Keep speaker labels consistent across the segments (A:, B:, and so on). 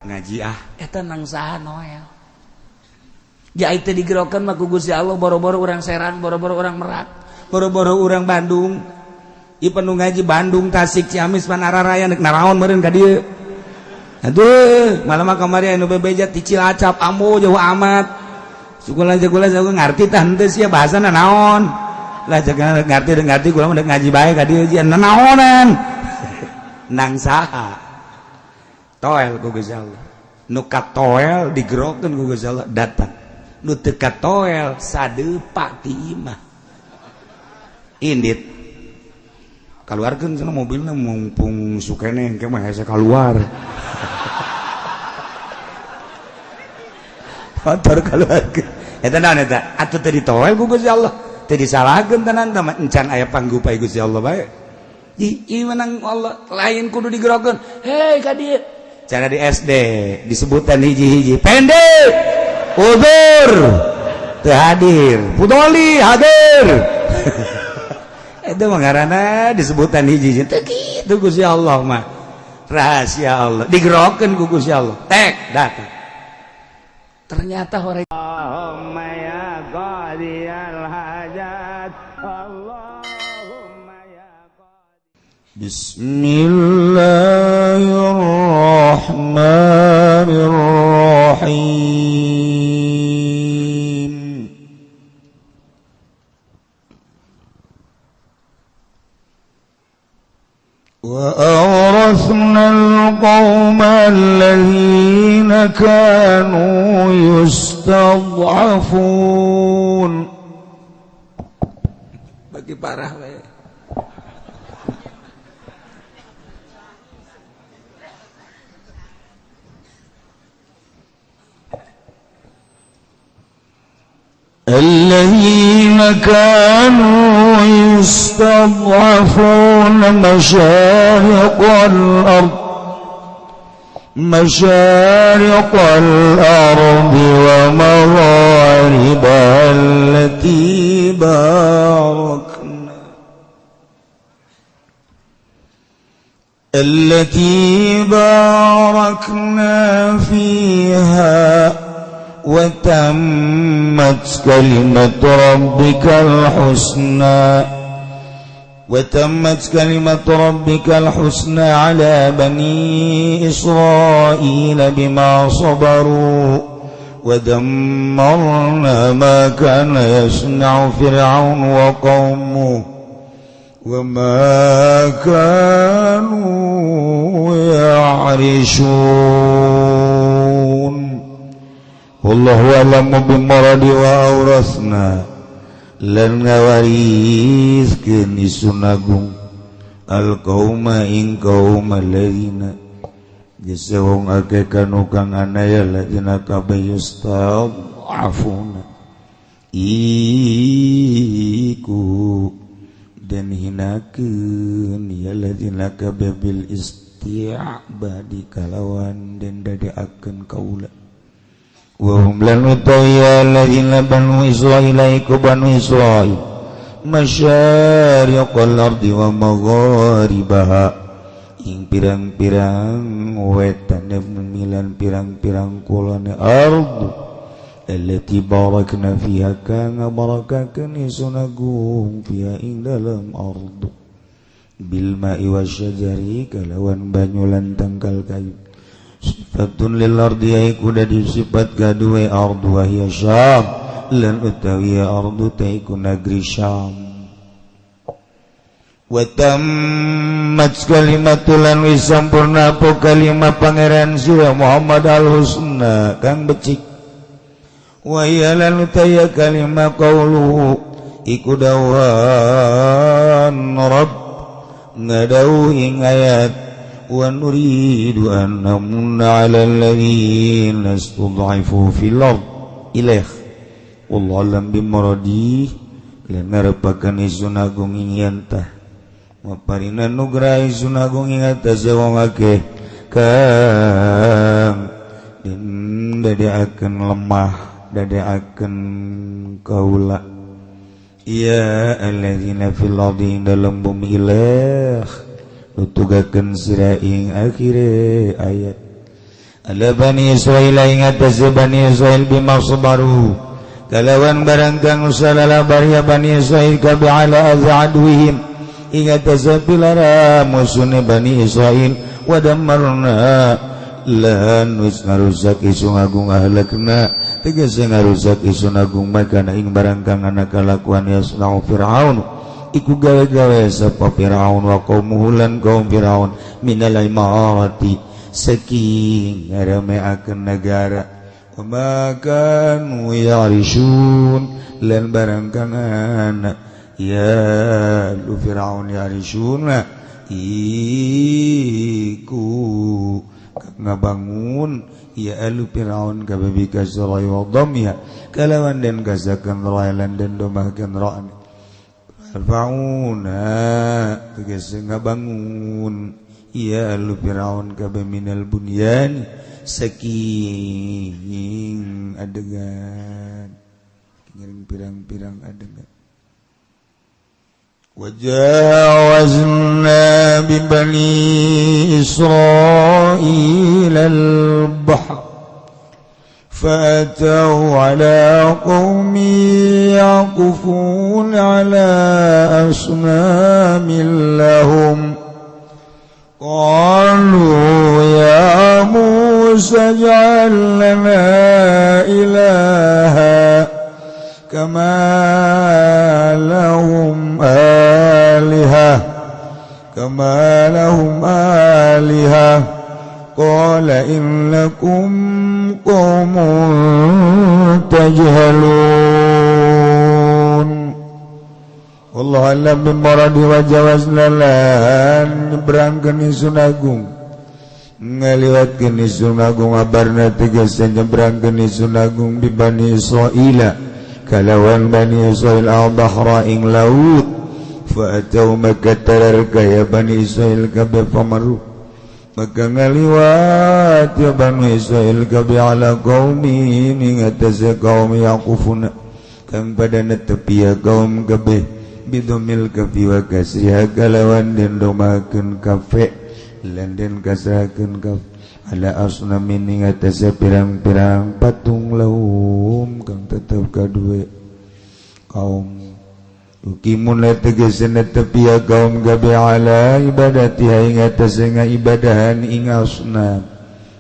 A: Ngaji ah
B: eta nang saha Noel. Ja teu digerokeun mah ku Gusti Allah boro-boro urang Serang, boro-boro urang Merak, boro-boro urang Bandung. Ieu penuh ngaji Bandung, Tasik, Ciamis, Panararaya nek naraon meureun ka dieu. Aduh, malah mah kamari anu bebeja ti Cilacap, ambo jauh amat. Sukula jagula jago ngarti tah henteu sia bahasana naon. Lah jaga ngarti ngarti kula mah ngaji bae ka dieu jian nanaonan. Nang saha? Toel ku Gusti Allah. Nu katoel digerokeun ku Gusti Allah datang. Nu teu katoel sadepak ti imah. Indit. Kaluarkeun cenah mobilna mumpung sukene engke mah hese kaluar. Motor kaluarkeun. Eta naon eta? Atuh teu ditoel ku Gusti Allah. Teu disalahkeun tenan teh encan aya panggupai Gusti Allah bae. Ieu menang Allah lain kudu digerokeun. Hei ka dieu. Cara di SD disebutan hiji-hiji pendek udur teu hadir pudoli hadir. Itu mah ngaranna disebutan hiji-hiji teu kitu Gusti Allah mah. Rahasia Allah digerokeun ku Gusti Allah tek datang. Ternyata orang
A: Allahumma ya qadiyal hajat Allahumma ya qadi. Bismillahirrahmanirrahim. Wa awrasna al-qawma alladhina kanu yustad'afun.
B: Bagi parah we.
A: الذين كانوا يستضعفون مشارق الأرض ومغاربها التي باركنا فيها وتمت كلمة ربك الحسنى وتمت كلمة ربك الحسنى على بني إسرائيل بما صبروا ودمرنا ما كان يصنع فرعون وقومه وما كانوا يعرشون. Wallahu a'lamu bimuradi wa awrasna lan ngawariskeun isun agung al qauma ing qaum alladzina geus wong akeh kanu kang anaya ladina kabeh yustad'afuna iku den hinakeun ya ladina kabeh bil isti'badi kalawan den dadeakeun kaula. Wahum lan utawi alladzina banu Israil iku banu Israil masyariqal ardi wa magharibaha ing pirang-pirang wetane bumi lan pirang-pirang kulone ardu allati barakna fiha kang barakakeun isun agung fiha ing dalem ardu bil ma'i wasyajari kalawan banyu lan tangkal kayu. Sifatun lil ardi iku dadi sifat kadue ardu wa hiya Syam lan utawi ardu ta iku negeri Syam. Wa tammat kalimatul lan wis sampurna apa kalimat pangeran sira Muhammad al husna kang becik. Wa hiya lan utawi kalimat qauluhu iku dawan rabb ngadau ing ayat wa nuridu an namunna 'ala alladziina istud'ifu fil ard ilaih wallahu a'lam bimuradi lan ngarepakeun isun agung ing yantah maparina nugraha isun agung ing atase wong akeh kang den dadeakeun lemah dadeakeun kaula ya alladzina fil ardi dalam bumi ilaih nutugakeun sira ing akhire ayat. Ala Bani Israil ingat Bani Israil bima sabaru kalawan barang kang usalala ya Bani Israil kabe ala azadwihim ingat pilara musuhne Bani Israil wa dammarna lan wis ngarusak isun agung ahlakna tegese ngarusak isun agung makana ing barang kang ana kalakuan yasnau Fir'aun iku gawe-gawe sapa Fir'aun wa qaumuhu lan kaum Fir'aun minal imarati saking ngarameakeun negara wa ma kanu ya'rishun lan barang kang ana ya lu Fir'aun ya'rishun iku ngabangun ya alu Fir'aun kabe kasrai wa dhamya kalawan den kasakan railan den domahkeun ra'an Fir'auna tegese ngabangun ya alu Fir'aun kabe minal bunyan saking adegan ngiring pirang-pirang adegan وجاوزنا ببني إسرائيل البحر فأتوا على قوم يعكفون على أصنام لهم قالوا يا موسى اجعل لنا إلها كما لهم آلهة كما لهم آلهة قال إنكم قوم تجهلون والله أعلم بمراد وجاوزنا lan nyebrangkeun Isun Agung ngaliwatkeun Isun Agung abarna tegese nyebrangkeun Isun Agung bi Bani Israila kalawan Bani Israil al-bahra ing laut fa atau maka tararka ya Bani Israil kabe pamaru maka ngaliwat ya Bani Israil kabe ala qaumi ing atase kaum yaqufuna kang pada netepi ya kaum kabe bidomil kafi wa kasriha kalawan den domakeun kafe lan den kasrakeun kafe ala asnamin ing atase pirang-pirang patung lahum kang tetep kadue kaum ukimun la tegese netepi ya kaum gabe ala ibadatiha ing atase ngaibadahan ing asnam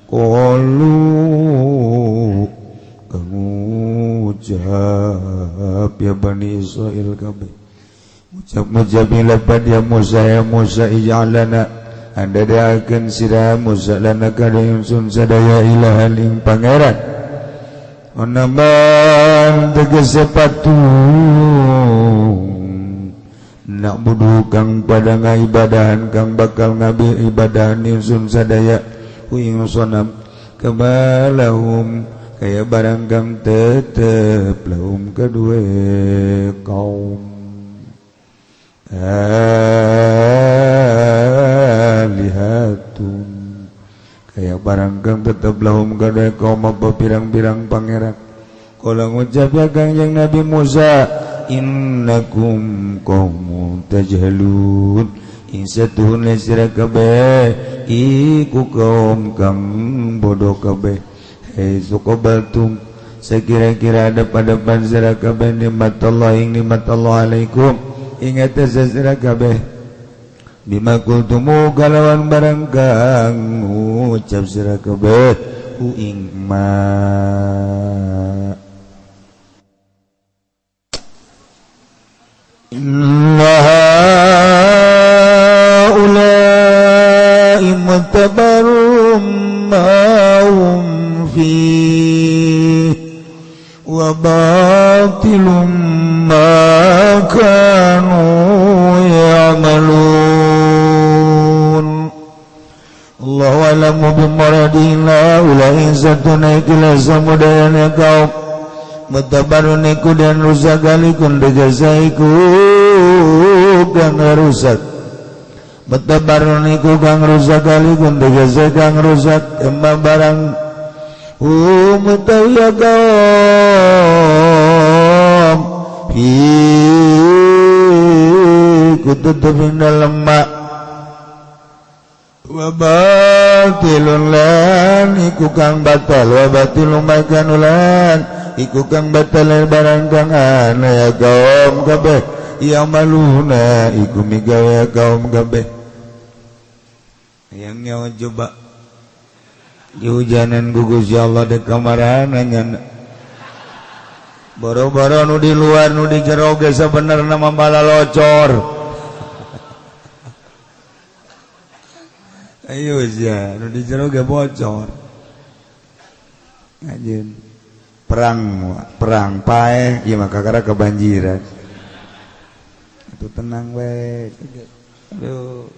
A: qalu kang ucap ya Bani Israil kabeh ucap-ucap lapad ya Musa ya Musa ij'alana anda daakeun sira Musa lana kada ingsun sadaya ilahan ing pangeran onaman tegese patung nak budu kang pada ngaibadahan kang bakal ngabi ibadahan ingsun sadaya ku ing sonam kebalahum kaya barang kang tetep lahum kadue kaum alihatun kaya barang kang tetep lahum kadue kaum apa pirang-pirang pangeran kala ngucap ya Kangjeng Nabi Musa innakum qaumun tajhalun ing satuhun sira kabeh iku kaum kang bodoh kabeh hei suqabaltum sekira-kira ada pada sira kabeh nikmat Allah ing nikmat Allah alaikum ingat sira kabeh bima qultumu kalawan barang kang ngucap sira kabeh ku ing ma inna haula'i mutabarrum ma hum fihi wa batilum ma kanu ya'malun Allahu a'lamu bimuradihi ulai satuna ikila samudayana kaum mutabarun iku dan rusak alikun degasa iku kang rusak mutabarun iku kang rusak alikun degasa kang rusak emma barang mutaya kaum fi kututupin dalam mak Wa batilun lan iku kang batal wa batilun makanulan iku kang batal barang kang ana ya kaum kabeh ya maluna iku migawe kaum kabeh. Yang nyawa coba dihujanan gugus ya Allah di kamarana nyana boro-boro nu di luar nu di jero ge sabenerna mah balalocor. Ayo ya nu di jero ge bocor. Ngajin perang perang paeh ieu mah kakara kebanjiran. Itu tenang we. Aduh.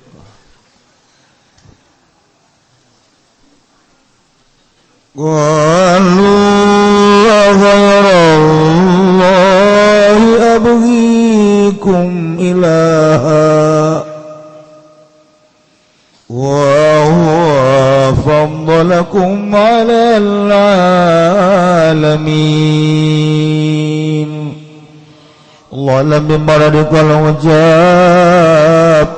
A: Qalu ghairallahi abghikum ilaha wa huwa faddalakum 'alal 'alamin. Allah lam marad qala ujab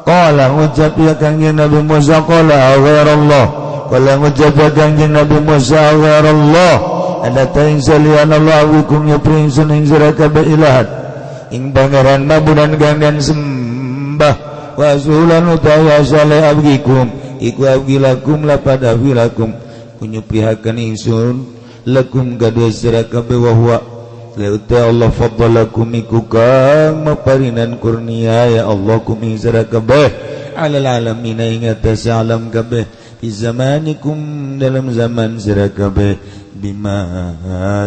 A: qala ujab ya kanjeng Nabi Musa qala ghairallah qala ujab ya kanjeng Nabi Musa ghairallah ada ta'in salian Allah wikum ya prinsun ing sira kabeh ilahat ing pangeran mabudan kang sembah wa sulan utawa saleh abgikum iku abgi lakum lapada wilakum kunyuprihaken ingsun lakum kadue sira kabeh wa huwa la Allah faddalakum iku kang maparinan kurnia ya Allah kum ing sira kabeh alal alamin ing atase alam kabeh fi zamanikum dalam zaman sira kabeh bima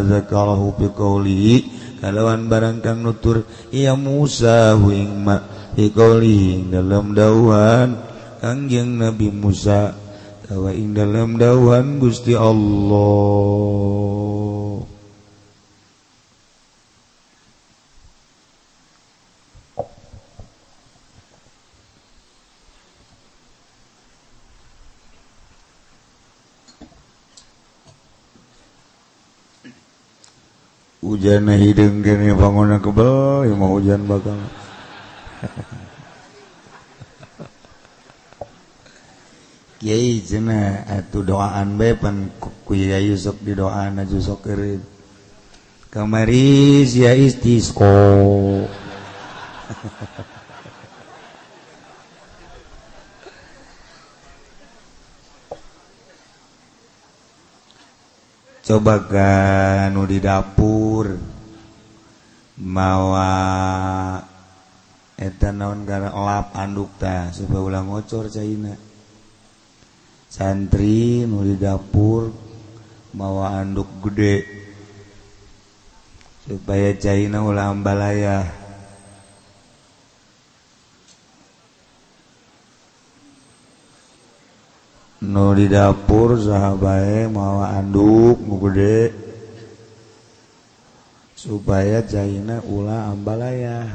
A: zakarahu bi qawlihi kalawan barang kang nutur ya Musa ing ma bi qawlihi dalam dawuhan Kangjeng Nabi Musa tawa ing dalam dawuhan Gusti Allah. Hujan hideung kene bangunna kebel ieu mah hujan bakal. Kiai cenah atuh doaan bae pan ku Kiai sok didoaan aju sok eureun. Kamari sia istisqo. Coba kan nu di dapur mawa eta naon gara elap anduk tah supaya ulah ngocor caina. Santri nu di dapur mawa anduk gede supaya caina ulah ambalaya. Nu di dapur saha bae mawa anduk nu gede supaya caina ulah ambalaya.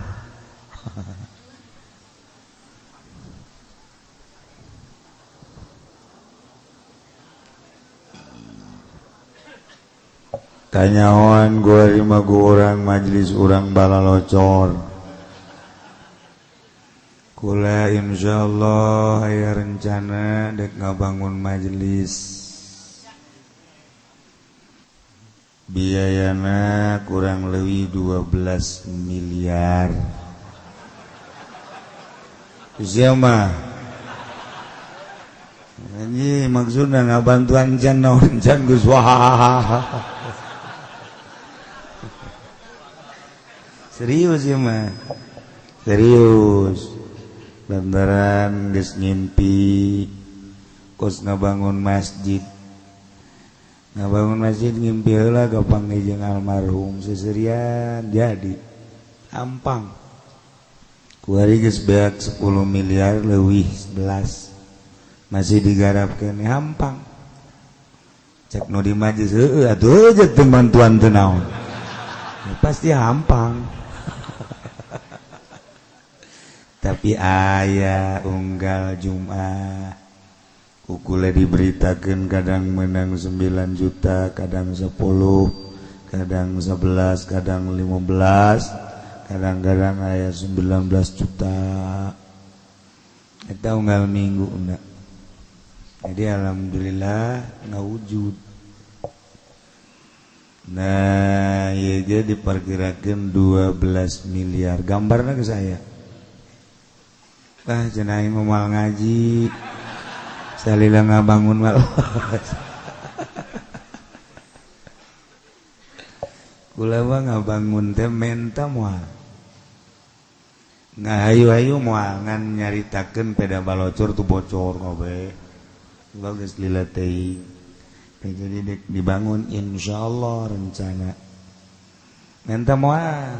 A: Tanyawan gua lima gua orang majelis urang balalocor. Kula insyaallah aya rencana dek ngabangun majelis. Biayana kurang lebih 12 miliar. Siapa? Ini maksudnya ngabantuan can naon can geus wah. Serius ya mah. Serius. Lantaran geus ngimpi kos ngabangun masjid. Ngabangun masjid ngimpi heula gampang jeung almarhum seserian jadi ampang. Kuari geus beak 10 miliar leuwih 11. Masih digarapkeun hampang. Cek nu di majlis heueuh atuh jeung teu bantuan teu naon. Ya, pasti hampang. Tapi aya unggal Jumat ukule diberitakeun kadang menang 9 juta, kadang 10, kadang 11, kadang 15, kadang-kadang aya 19 juta. Eta unggal minggu na. Jadi alhamdulillah ngawujud. Nah, ieu ge diperkirakeun 12 miliar. Gambarna ke saya. Ah, cenah aing moal ngaji. Salila ngabangun mah. Kula mah ngabangun teh menta moal. Ngahayu-hayu moal ngan nyaritakeun peda balocor tu bocor kabeh. Bagus lila teuing. Jadi dek dibangun insyaallah rencana. Menta moal.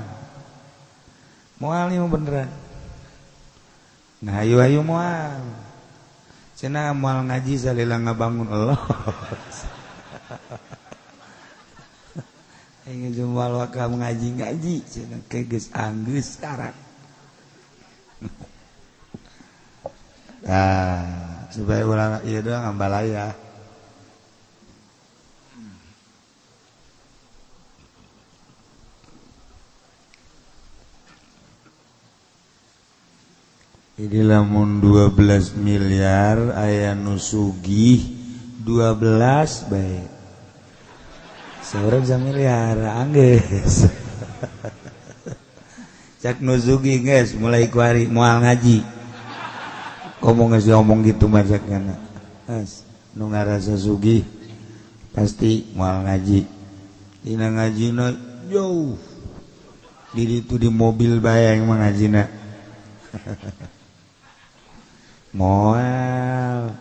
A: Moal ieu beneran. Ngahayu-hayu moal. Cenah moal ngaji salila ngabangun Allah. Aing jumal waka ngaji-ngaji cenah ke geus anggeus sekarang. Nah, supaya urang ieu doang ngambalaya. Jadi lamun 12 miliar aya nu sugih 12 bae. Saurang samiliar anggeus. Cak nu sugih geus mulai ku ari moal ngaji. Ngomong geus ngomong gitu mah cak nyana. As nu ngarasa sugih pasti moal ngaji. Dina ngajina jauh. Di ditu di mobil bae yang mangajina. Moal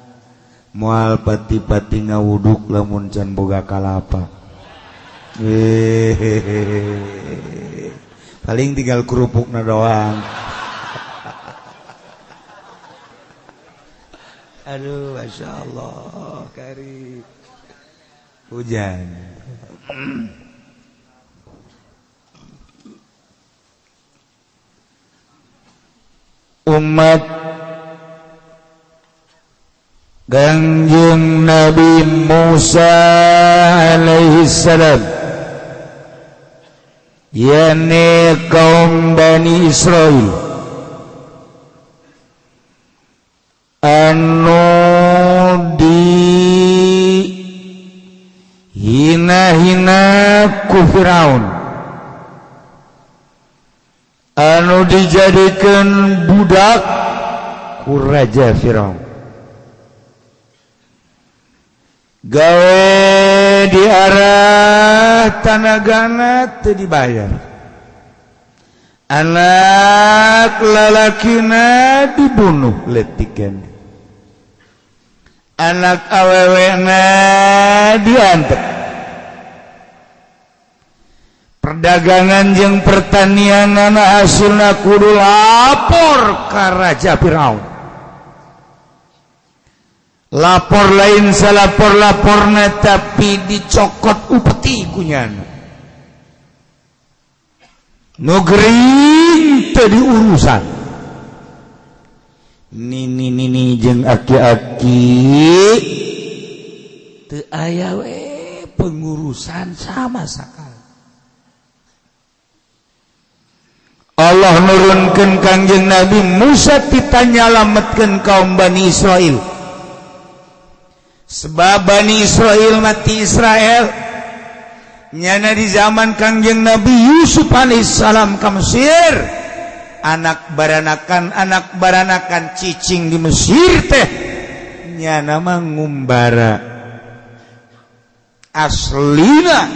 A: moal pati-pati ngawuduk lamun can boga kalapa. Paling tinggal kerupukna doang. Aduh, masya Allah, kari hujan. Umat Kangjeng Nabi Musa alaihi salam, yakni kaum Bani Israil anu di hina-hina ku Firaun, anu dijadikan budak ku Raja Firaun, gawe di arah tanagana teu dibayar, anak lalakina dibunuh letikan, anak awewena diantep, perdagangan jeung pertanian anak hasilna kudu lapor ka Raja Firaun. Lapor lain salapor-laporna tapi dicokot upeti kunyana. Nu gering teu diurusan. Nini nini jeung aki-aki teu aya we pengurusan sama sakali. Allah nurunkeun Kangjeng Nabi Musa tita nyalametkeun kaum Bani Israil. Sebab Bani Israil mati Israel nyana di zaman Kangjeng Nabi Yusuf alaihissalam ka Mesir, anak baranakan cicing di Mesir teh nyana mah ngumbara. Aslina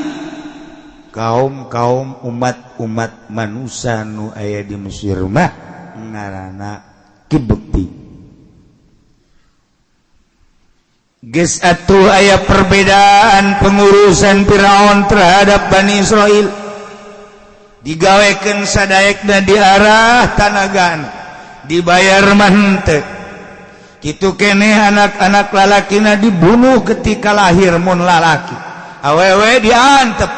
A: kaum-kaum umat-umat manusia nu aya di Mesir mah ngaranna Kibti. Geus atuh aya perbedaan pengurusan Firaun terhadap Bani Israil. Digawekeun sadaekna di arah tanagan, dibayar mah henteu. Kitu keneh anak-anak lalakina dibunuh ketika lahir mun lalaki. Awewe diantep.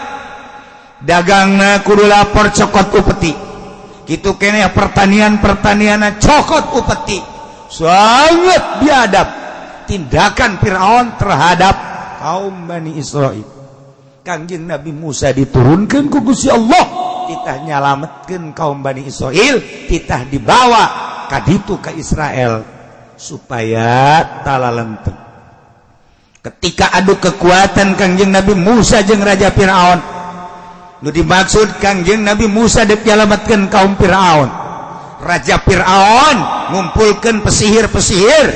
A: Dagangna kudu lapor cokot upeti. Kitu keneh pertanian-pertanianna cokot upeti. Sangat biadab tindakan Firaun terhadap kaum Bani Israil. Kangjeng Nabi Musa diturunkan ku Gusti Allah, titah nyalametkeun kaum Bani Israil, titah dibawa ka ditu ka Israel supaya talalenteng. Ketika adu kekuatan Kangjeng Nabi Musa jeung Raja Fir'aun, nu dimaksud Kangjeng Nabi Musa dek nyalamatkeun kaum Fir'aun, Raja Fir'aun ngumpulkan pesihir-pesihir,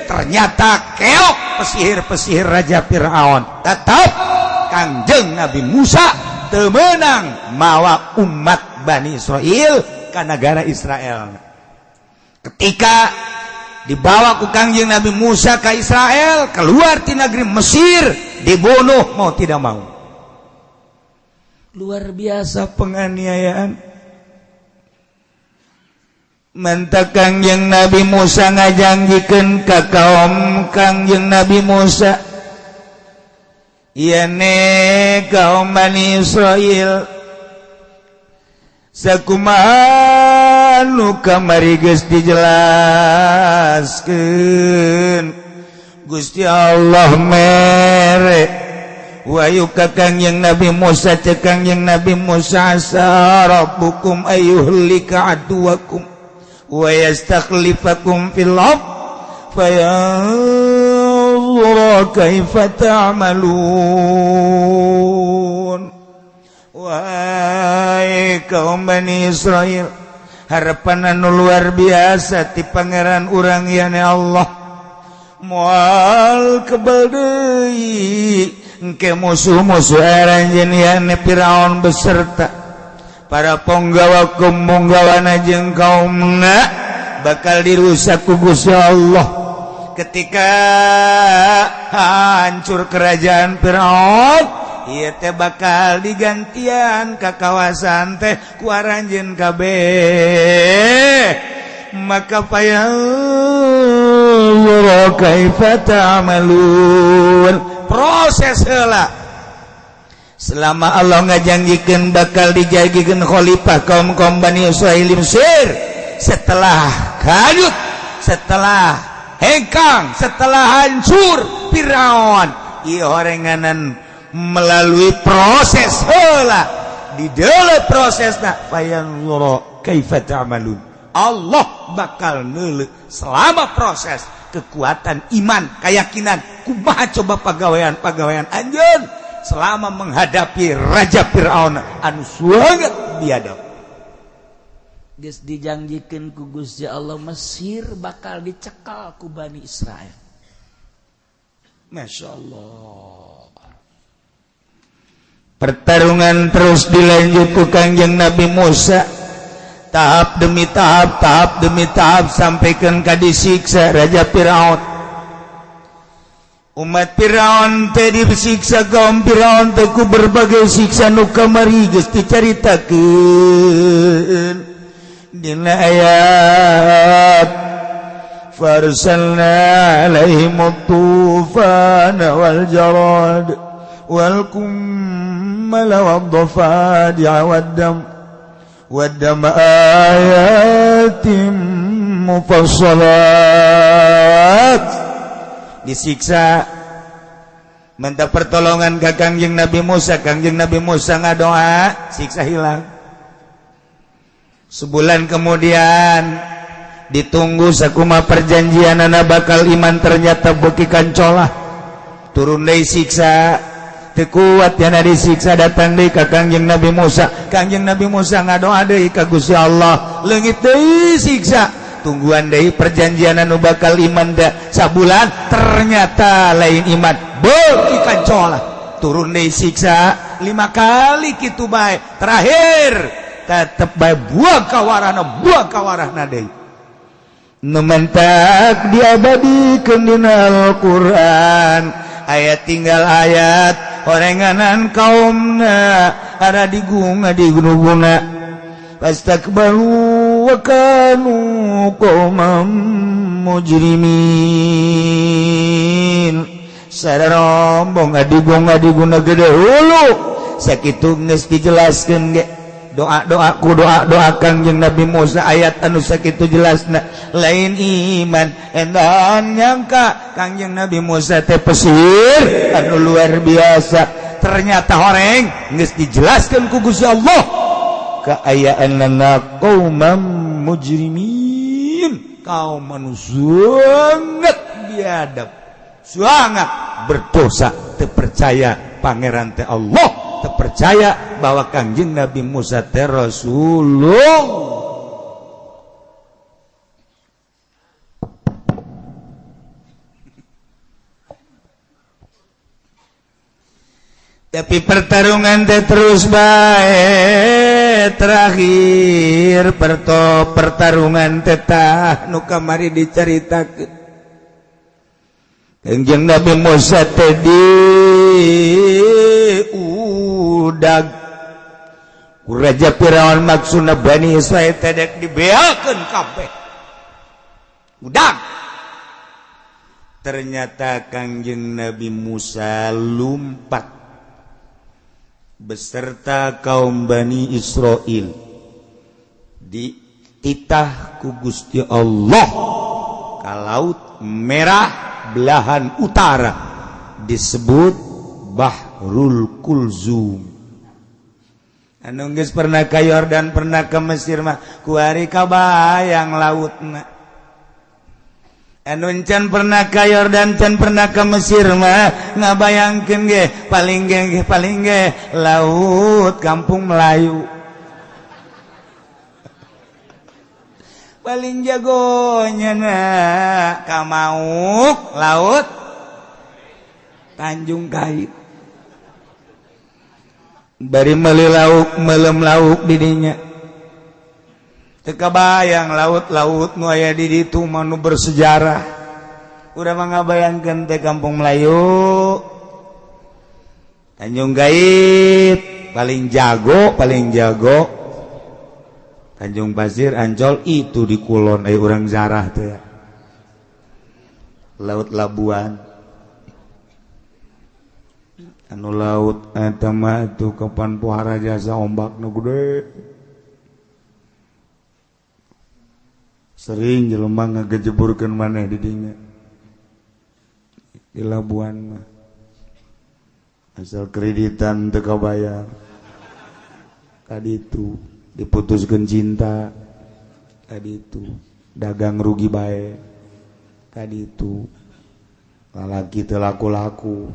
A: ternyata keok pesihir-pesihir Raja Fir'aun. Tetap Kangjeng Nabi Musa teu meunang mawa umat Bani Israel ke negara Israel. Ketika dibawa ku Kangjeng Nabi Musa ke Israel, keluar di negeri Mesir, dibunuh mau tidak mau. Luar biasa penganiayaan. Matak Kangjeng Nabi Musa ngajanjikeun ka kaum Kangjeng Nabi Musa, "Yane kaum Bani Israel, sakumaha nu kamari geus dijelaskeun, Gusti Allah mere wahyu ka Kangjeng Nabi Musa. Cek Kangjeng Nabi Musa, 'Asa rabbukum ayyuhlika aduwakum wa yastakhlifakum fil ard fayanzura kaifa ta'malun. Wahai kaum Bani Israel, harapan anu luar biasa ti Pangeran urang yane Allah, moal kebal deui engke musuh-musuh aranjeun yane Firaun beserta para ponggawa punggawana jeung kaumna bakal dirusak ku Gusti Allah. Ketika hancur kerajaan Firaun, ieu teh bakal digantian ka kawasan teh ku aranjeun kabeh. Maka fayanzura kaifa ta'malun." Proses heula, selama Allah ngajanjikeun bakal dijadikan khalifah kaum-kaum Bani Israil Mesir setelah hanyut, setelah hengkang, setelah hancur Firaun. Ieu horenganan melalui proses heula, di dalam prosesna fayanzura kaifa ta'malun. Allah bakal neuleuh selama proses kekuatan iman, keyakinan, kumaha coba pagawean-pagawean anjeun selama menghadapi Raja Fir'aun anu sangat biadab.
B: Geus dijanjikeun ku Gusti Allah Mesir bakal dicekal ku Bani Israel.
A: Masya Allah. Pertarungan terus dilanjut ku Kangjeng Nabi Musa, tahap demi tahap, tahap demi tahap, sampaikan ka disiksa Raja Firaun. Umat Firaun teh disiksa, kaum Firaun teh ku berbagai siksa nu kamari geus dicaritakeun dina ayat farsalna alaihim tufana wal jarad wal kummal wad dhafadi' wad dam ayatin mufassalat. Disiksa, minta pertolongan ke Kangjeng Nabi Musa. Kangjeng Nabi Musa ngadoa, siksa hilang. Sebulan kemudian ditunggu sakuma perjanjian anak bakal iman, ternyata beuki kancolah, turun deui siksa. Teu kuat yana disiksa, datang deui ka Kangjeng Nabi Musa. Kangjeng Nabi Musa ngadoa deui ka Gusti Allah, leungit deui siksa. Tungguan deui perjanjian anu bakal iman da sabulan, ternyata lain iman, beuki kancolah, turun deui siksa. Lima kali kitu bae, terakhir tetep bae buang kawarahna, buang kawarahna deui. Nu matak diabadikeun dina Al-Qur'an ayat tinggal ayat horenganan kaumna ada digunga digunuguna fastakbaru wa kanu qauman mujrimin. Sararombong adigung adiguna gede hulu sakitu geus dijelaskeun ge doa-doa ku doa-doa Kangjeng Nabi Musa, ayat anu sakitu jelasna lain iman. Endan nyangka Kangjeng Nabi Musa teh pesir anu luar biasa, ternyata horeng. Geus dijelaskeun ku Gusti Allah kaayaanna qaumam mujrimin, kaum anu sangat biadab, sangat Berdosa, terpercaya pangeran teh Allah, terpercaya bahwa Kangjeng Nabi Musa teh Rasulullah. Tapi pertarungan teh terus bae, terakhir pertarungan teh tah nu kamari dicaritakeun. Kangjeng Nabi Musa teh diudag ku Raja Firaun, maksudna Bani Israil teh dek dibeakeun kabeh. Udag. Ternyata Kangjeng Nabi Musa lumpat beserta kaum Bani Israel dititah ku Gusti Allah ka Laut Merah belahan utara, disebut Bahrul Kulzum. Anu geus pernah ka Yordan, pernah ke Mesir mah kuari kabayang lautna. Anu can pernah ka Yordan, can pernah ke Mesir mah ngabayangkeun ge paling ge paling ge laut kampung Melayu. Paling jagonya na kamauk laut Tanjung Kait. Bari meuli lauk melem lauk di dinya. Teu kabayang laut-laut nu aya di ditu mah nu bersejarah. Urang mah ngabayangkeun teh kampung Melayu Tanjung Gait paling jago, paling jago Tanjung Pasir, Ancol itu di kulon aya urang zarah teh. Laut Labuan. Anu laut eta mah itu kapan pohara jasa ombak nu gede. Sering jelema ngagejeburkeun maneh di dinya. Di Labuan mah. Asal kreditan teu kabayar. Tadi itu diputuskeun cinta. Tadi itu dagang rugi bae. Tadi itu lalaki teu laku-laku.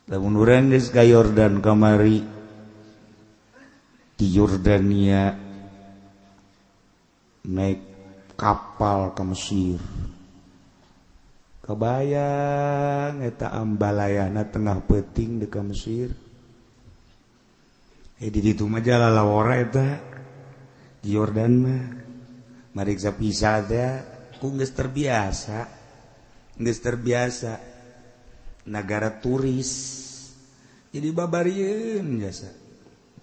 A: Lamun urang geus ka Yordan kamari, di Yordania naik kapal ke Mesir. Kebayang eta ambalayana tengah peuting di ka Mesir. Di ditu mah jalalawara eta di Yordan mah mariksa pisa teh ku geus terbiasa. Geus terbiasa negara turis. Jadi babarieun jasa.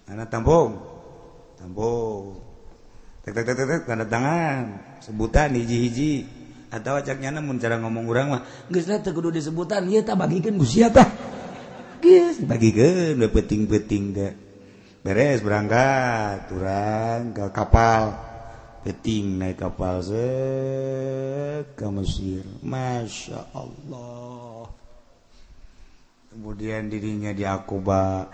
A: Anak tampung. Tampung. Tek tek tek tek tanda tangan, sebutan hiji-hiji. Atau cak nyana mun cara ngomong urang mah geus lah teu kudu disebutan, ieu tah bagikeun ku sia tah. Geus dibagikeun we peuting-peuting teh. Beres berangkat urang ke kapal. Peuting naik kapal set ke Mesir. Masya Allah. Kemudian dirinya di Aqaba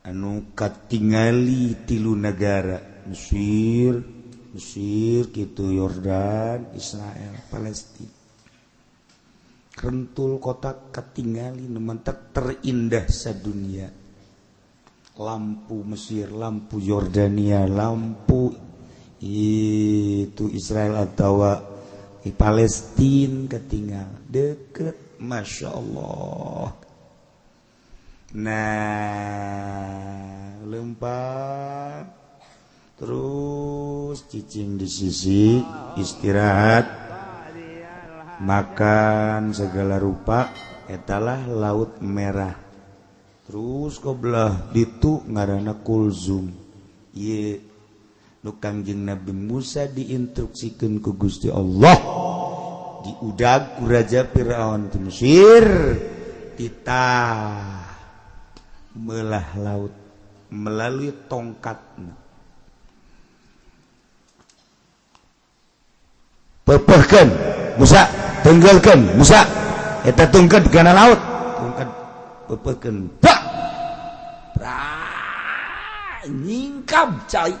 A: anu katingali tilu negara, Mesir, Mesir gitu, Yordan, Israel, Palestina. Rentul kota katingali nu mentak terindah sadunia. Lampu Mesir, lampu Yordania, lampu itu Israel atau di Palestina ketinggal deket, Masya Allah. Nah, lempar terus cicing di sisi, istirahat, makan segala rupa, etalah Laut Merah. Terus kebelah ditu ngaranna Kulzum. Ye nu Kangjeng Nabi Musa diinstruksikeun ku Gusti Allah, diudag ku Raja Firaun di Mesir, titah melah laut melalui tongkatna. Pepehkeun Musa, tenggelkeun Musa, eta tungkeun kana laut, tungkeun pepehkeun. Pak. Nyingkab cai.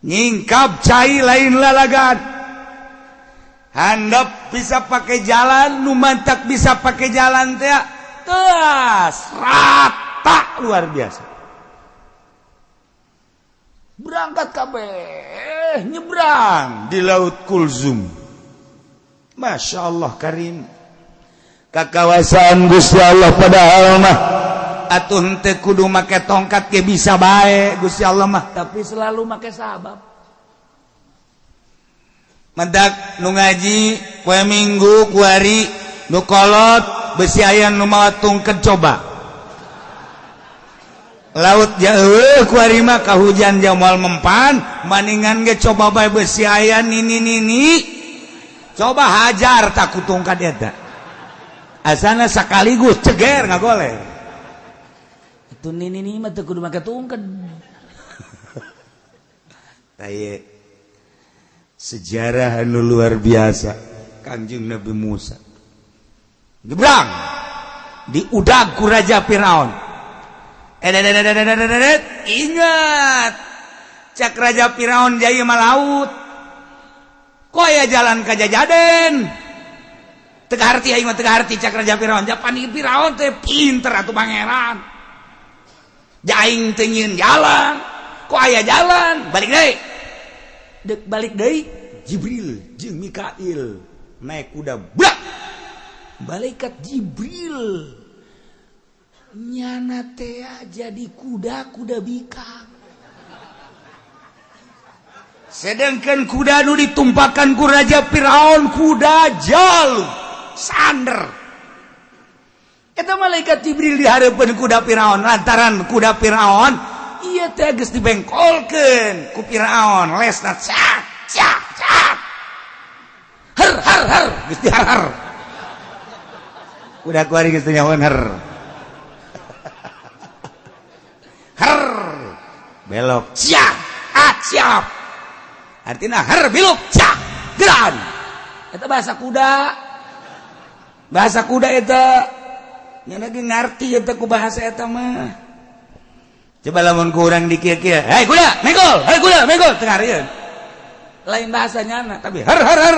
A: Nyingkap cai lain lalagan. Handap bisa pakai jalan, nu mantak bisa pakai jalan teh. Teas rata luar biasa. Berangkat kabeh nyebrang di Laut Kulzum. Masya Allah karim. Kakawasan Gusti Allah padahal mah atuh henteu kudu make tongkat ge bisa bae Gusti Allah mah, tapi selalu make sabab. Mendak nu ngaji poe Minggu kuari nu kolot besi aya nu mawa tungket coba. Laut jauh kuari mah kahujan jamal mempan, maningan ge coba bae besi aya nini nini. Coba hajar tak ku tongkat eta. Asana sekaligus ceger ngagoler.
B: Itu nini nini mah teu kudu make tungket.
A: Taye sejarah anu luar biasa Kangjeng Nabi Musa. Nyebrang diudag ku Raja Firaun. Ingat cak Raja Firaun jaya mah laut. Kok aya jalan ka Jajaden? Teu harti aing mah teu harti cak Raja Firaun. Japan Firaun teh pinter atuh pangeran. Jaing teu nyieun jalan. Kok aya jalan? Balik deui. Dek balik deui Jibril jeung Mikail naik kuda brak.
B: Malaikat Jibril nyana teh jadi kuda-kuda bikang.
A: Sedangkan kuda nu ditumpakan ku Raja Firaun kuda jalu sander. Eta malaikat Jibril dihareupeun kuda Firaun lantaran kuda Firaun ieu teh geus dibengkolkeun ku Firaun lesna cak cak cak. Her her her geus diharhar. Kuda kuari geus teu nyahoeun her. Her belok siap ah siap. Artinya her biluk cak geran.
B: Eta bahasa kuda. Bahasa kuda eta nya lagi ngarti eta ku bahasa eta mah.
A: Coba lamun ku urang di kieu-kieu, "Hei kuda, megol, hei kuda, megol." Teu ngarieun.
B: Lain bahasa nyana
A: tapi her her her.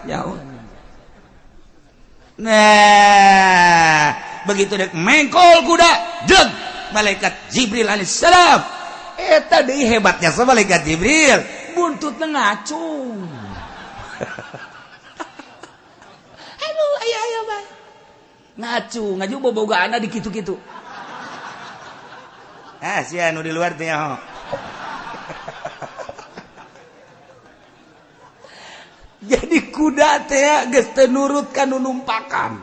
B: Jauh.
A: Nah, begitu dek mengkol kuda, deg malaikat Jibril alaihissalam. Eta deui hebatnya sama malaikat Jibril,
B: buntutna ngacung. Aduh, aya aya bae. Ngacung, ngaju bobogaana di kitu-kitu.
A: Ah, sia nu di luar teh nyaho. Jadi kuda teh geus teu nurut ka nu numpakan.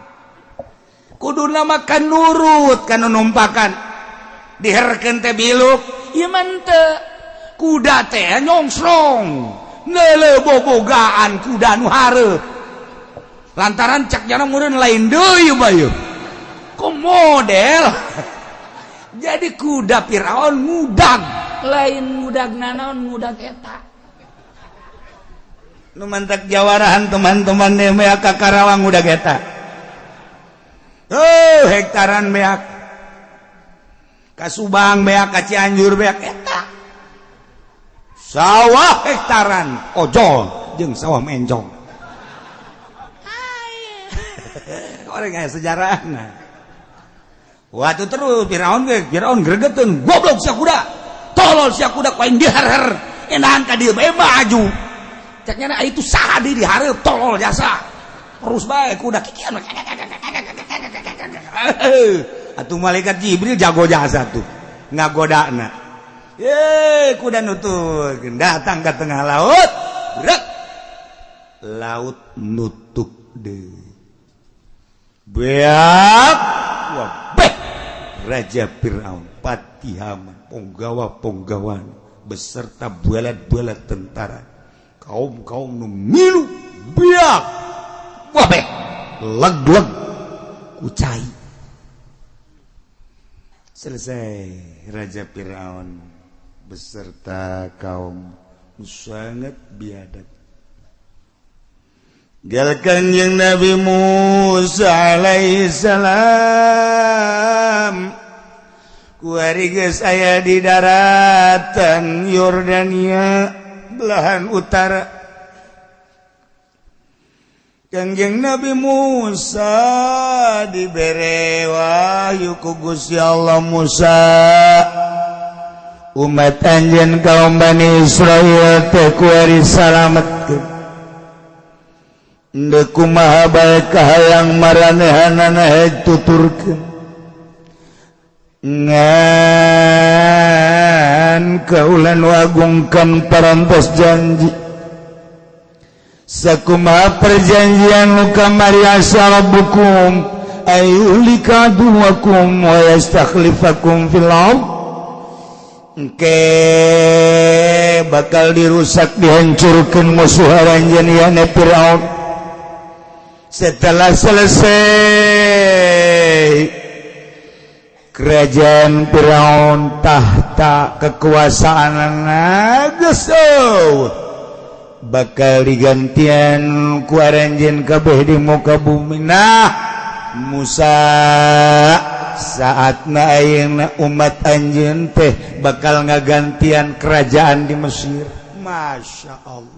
A: Kuduna mah ka nurut ka nu numpakan. Diherkeun teh biluk,
B: ieu mah henteu.
A: Kuda teh nyongsrong, neuleuh bobogaan kuda nu hareup. Lantaran cak jana meureun lain deui bae. Kok model? Jadi kuda Firaun ngudag,
B: lain ngudag nanaon ngudag eta.
A: Nu mantak jawarahan teman-teman beak ka Karawang ngudag eta. Oh, hektaran beak. Ka Subang beak, ka Cianjur beak eta. Sawah hektaran ojol jeung sawah mencong. Orang aya sejarahna. Waktu terus Firaun ge, Firaun gregeteun, goblok sia kuda. Tolol sia kuda ku aing diher-her. Enahan ka dieu bae maju.
B: Cak nyana itu saha deui dihareup tolol jasa. Terus bae kuda kikian.
A: Atuh malaikat Jibril jago jasa tuh ngagodana. Ye, kuda nutup datang ke tengah laut. Brek. Laut nutup deui. Beak wabeh Raja Firaun, Patihaman, ponggawa-ponggawan beserta bualat-bualat tentara, kaum-kaum nu milu beak wabeh leg-leg kucai. Selesai Raja Firaun beserta kaum sangat biadab. Gal Kanjeng Nabi Musa alaihissalam Kuari geus aya di daratan Yordania belahan utara. Kangjeng Nabi Musa dibere wahyu ku Gusti Allah, Musa umat anjeun kaum Bani Israil teh kuari salametkeun. Endeu kumaha bae kahayang maranehanana heg tuturkeun. Ngan kaulan wagungkan parantos janji. Sakumaha perjanjian nu kamari asa rabbukum ayyuhlika aduwakum wa yastakhlifakum fil ardh. Engke bakal dirusak dihancurkeun musuh aranjeun yane Firaun. Setelah selesai kerajaan Firaun tahta kekuasaan geus bakal digantian ku aranjeun kabeh di muka bumi. Nah Musa saatna ayeuna umat anjeun teh bakal ngagantian kerajaan di Mesir. Masya Allah.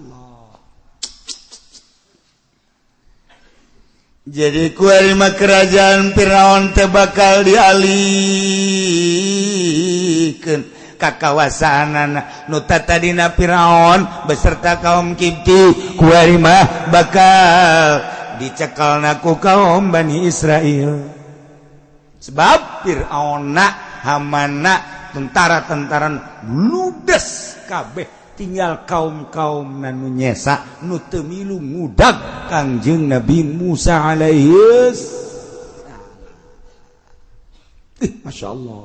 A: Jadi ku lima kerajaan Firaun teh bakal dialihkeun ka kawasaanana nu tadina Firaun beserta kaum Kibti ku mah bakal dicekelna ku kaum Bani Israil. Sebab Firaunna Hamana tentara-tentara ludes kabeh tinggal kaum-kaum nu nyesa nu teu milu ngudag Kangjeng Nabi Musa alaihi salam. Masya Allah,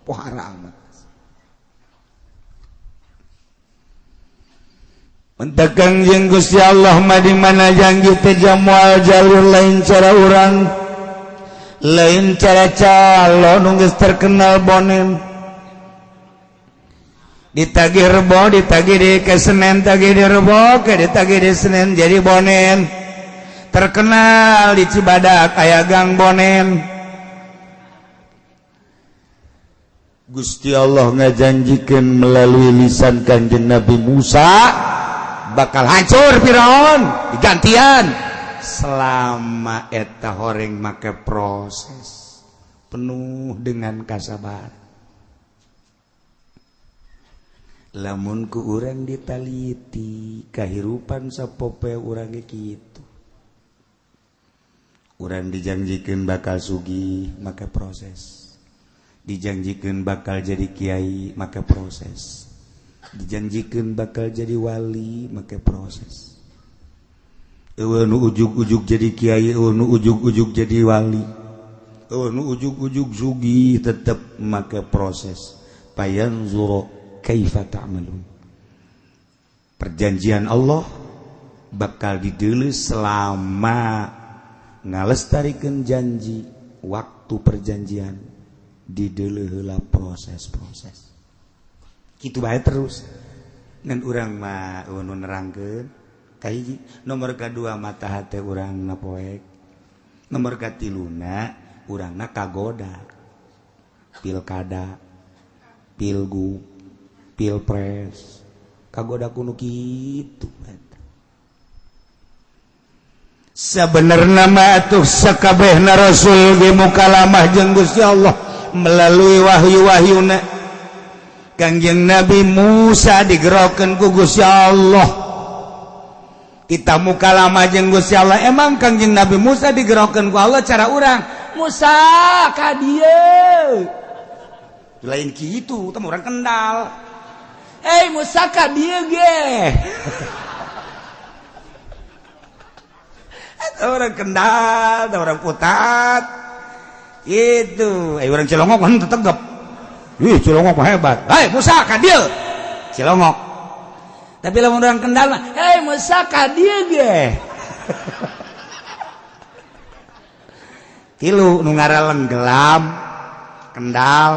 A: pohara amat. Mentak Kangjeng Gusti Allah mah di mana janji teh jamual jalur lain cara urang, lain cara calon nu geus terkenal bonen. Ditagih rebo, ditagih di ke Senen, tagih di rebo, ke ditagih di Senen jadi bonen. Terkenal di Cibadak aya gang bonen. Gusti Allah ngajanjikeun melalui lisan Kanjeng Nabi Musa bakal hancur Firaun digantian selama eta horeng make proses penuh dengan kasabaran. Lamun ku urang ditaliti kahirupan sapopoe urang ge kitu. Urang dijanjikeun bakal sugih make proses, dijanjikeun bakal jadi kiai make proses, dijanjikeun bakal jadi wali make proses. Eueuh nu ujug-ujug jadi kiai, eueuh nu ujug-ujug jadi wali, eueuh nu ujug-ujug sugih tetep make proses. Payanzuru kaifa ta'malun. Perjanjian Allah bakal dideuleu selama ngalestarikeun janji waktu perjanjian dideuleu heula proses-proses. Kitu bae terus. Ngan urang mah nu nerangkeun kahiji, nomor kadua mata hate urang na poek, nomor katiluna urangna kagoda pilkada, pilgub, pilpres, kagoda kuno kitu. Sebenarnya mah atuh sakabehna rasul ge mukalamah jeung Gusti Allah melalui wahyu-wahyuna. Kangjeng Nabi Musa digerokeun ku Gusti Allah. Kita mukalamah jeung Gusti Allah. Emang Kangjeng Nabi Musa digerokeun ku Allah cara urang, Musa ka dieu. Lain kitu, teh urang Kendal. Eh Musa ka dieu ge. Orang Kendal, orang Putat. Itu, orang Cilongok kan tetegep. Ih, Cilongok mah hebat. Hei Musa ka dieu. Cilongok. Tapi lamun orang Kendal mah, hei Musa ka dieu ge. Tilu nu ngaraleng gelam, Kendal,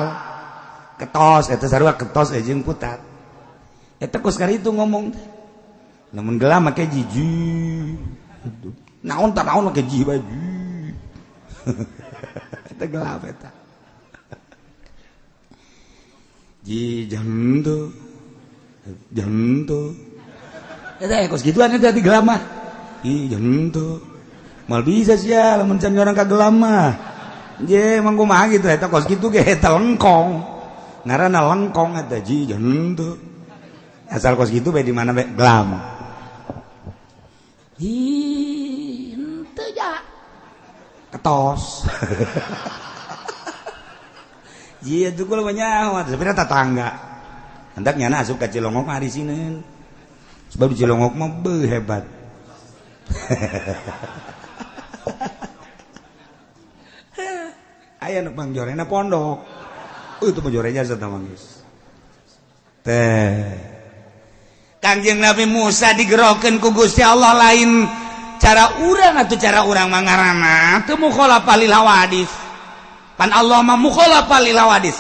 A: ketos eta sarua ketos jeung Putat. Eta kos kari itu ngomong. Lamun gelam make jiji. Naon tak naon make ji baju. Eta gelap eta. Ji jantu. Jantu. Eta kos gituan eta di gelam mah. Ih jantu. Mal bisa sia lamun can orang ka gelam mah. Je emang kumaha gitu eta kos kitu ge eta lengkong. Ngaranna lengkong eta ji jantu. Asal kos kitu bae di mana bae gelam.
B: Hi henteu ja.
A: Ketos. Iya itu kula banyak, sebenarnya tetangga. Hendak nyana asup ka Cilongok mah di sini. Sebab di Cilongok mah beuh hebat. Aya nu pangjorena pondok. Itu pangjorenya jasa mah geus. Teh.
B: Kangjeng Nabi Musa digerokeun ku Gusti Allah lain cara urang atuh cara urang mah ngaranna teu mukhalafah lil hawadis. Pan Allah mah mukhalafah lil hawadis.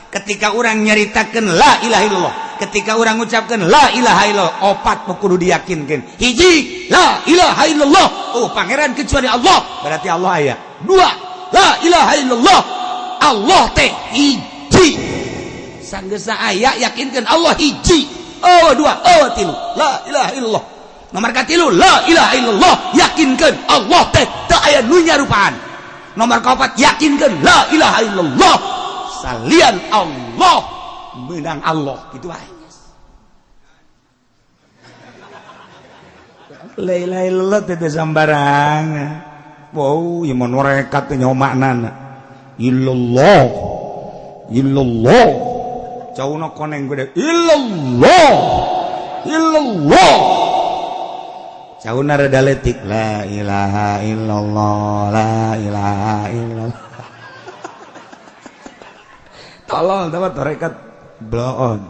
B: Ketika orang nyaritakeun la ilaha illallah, ketika orang ngucapkeun la ilaha illallah, opat kudu diyakinkeun. Hiji, la ilaha illallah. Oh, pangeran kecuali Allah, berarti Allah aya. Dua, la ilaha illallah. Allah teh hiji. Sanggeusna aya yakinkeun Allah hiji. Oh, dua, oh, tilu. La ilaha illallah. Nomor katilu, la ilaha illallah. Yakinkeun Allah teh teu aya nu nyarupaan. Nomor kaopat, yakinkeun la ilaha illallah. Salian Allah menang Allah gitu aja.
A: La ilaha illallah teh sambarang. Wow, ieu mah nerekat teh nyaho maknana. Illallah. Illallah. Cauna koneng gede. Illallah. Illallah. Cauna rada leutik. La ilaha illallah, la ilaha illallah. Tolol tawa tarekat bloon.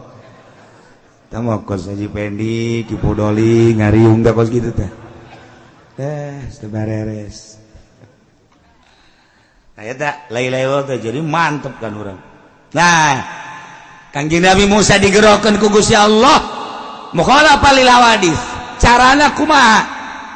A: Tah mah kos Haji Pendi, Ki Pudoli ngariung teh kos kitu teh. Teh teu bareres.
B: Nah eta la ilaha illallah teh jadi mantep kan urang. Nah, Kangjeng Nabi Musa digerokeun ku Gusti Allah mukhalafah lil hawadis. Carana kumaha?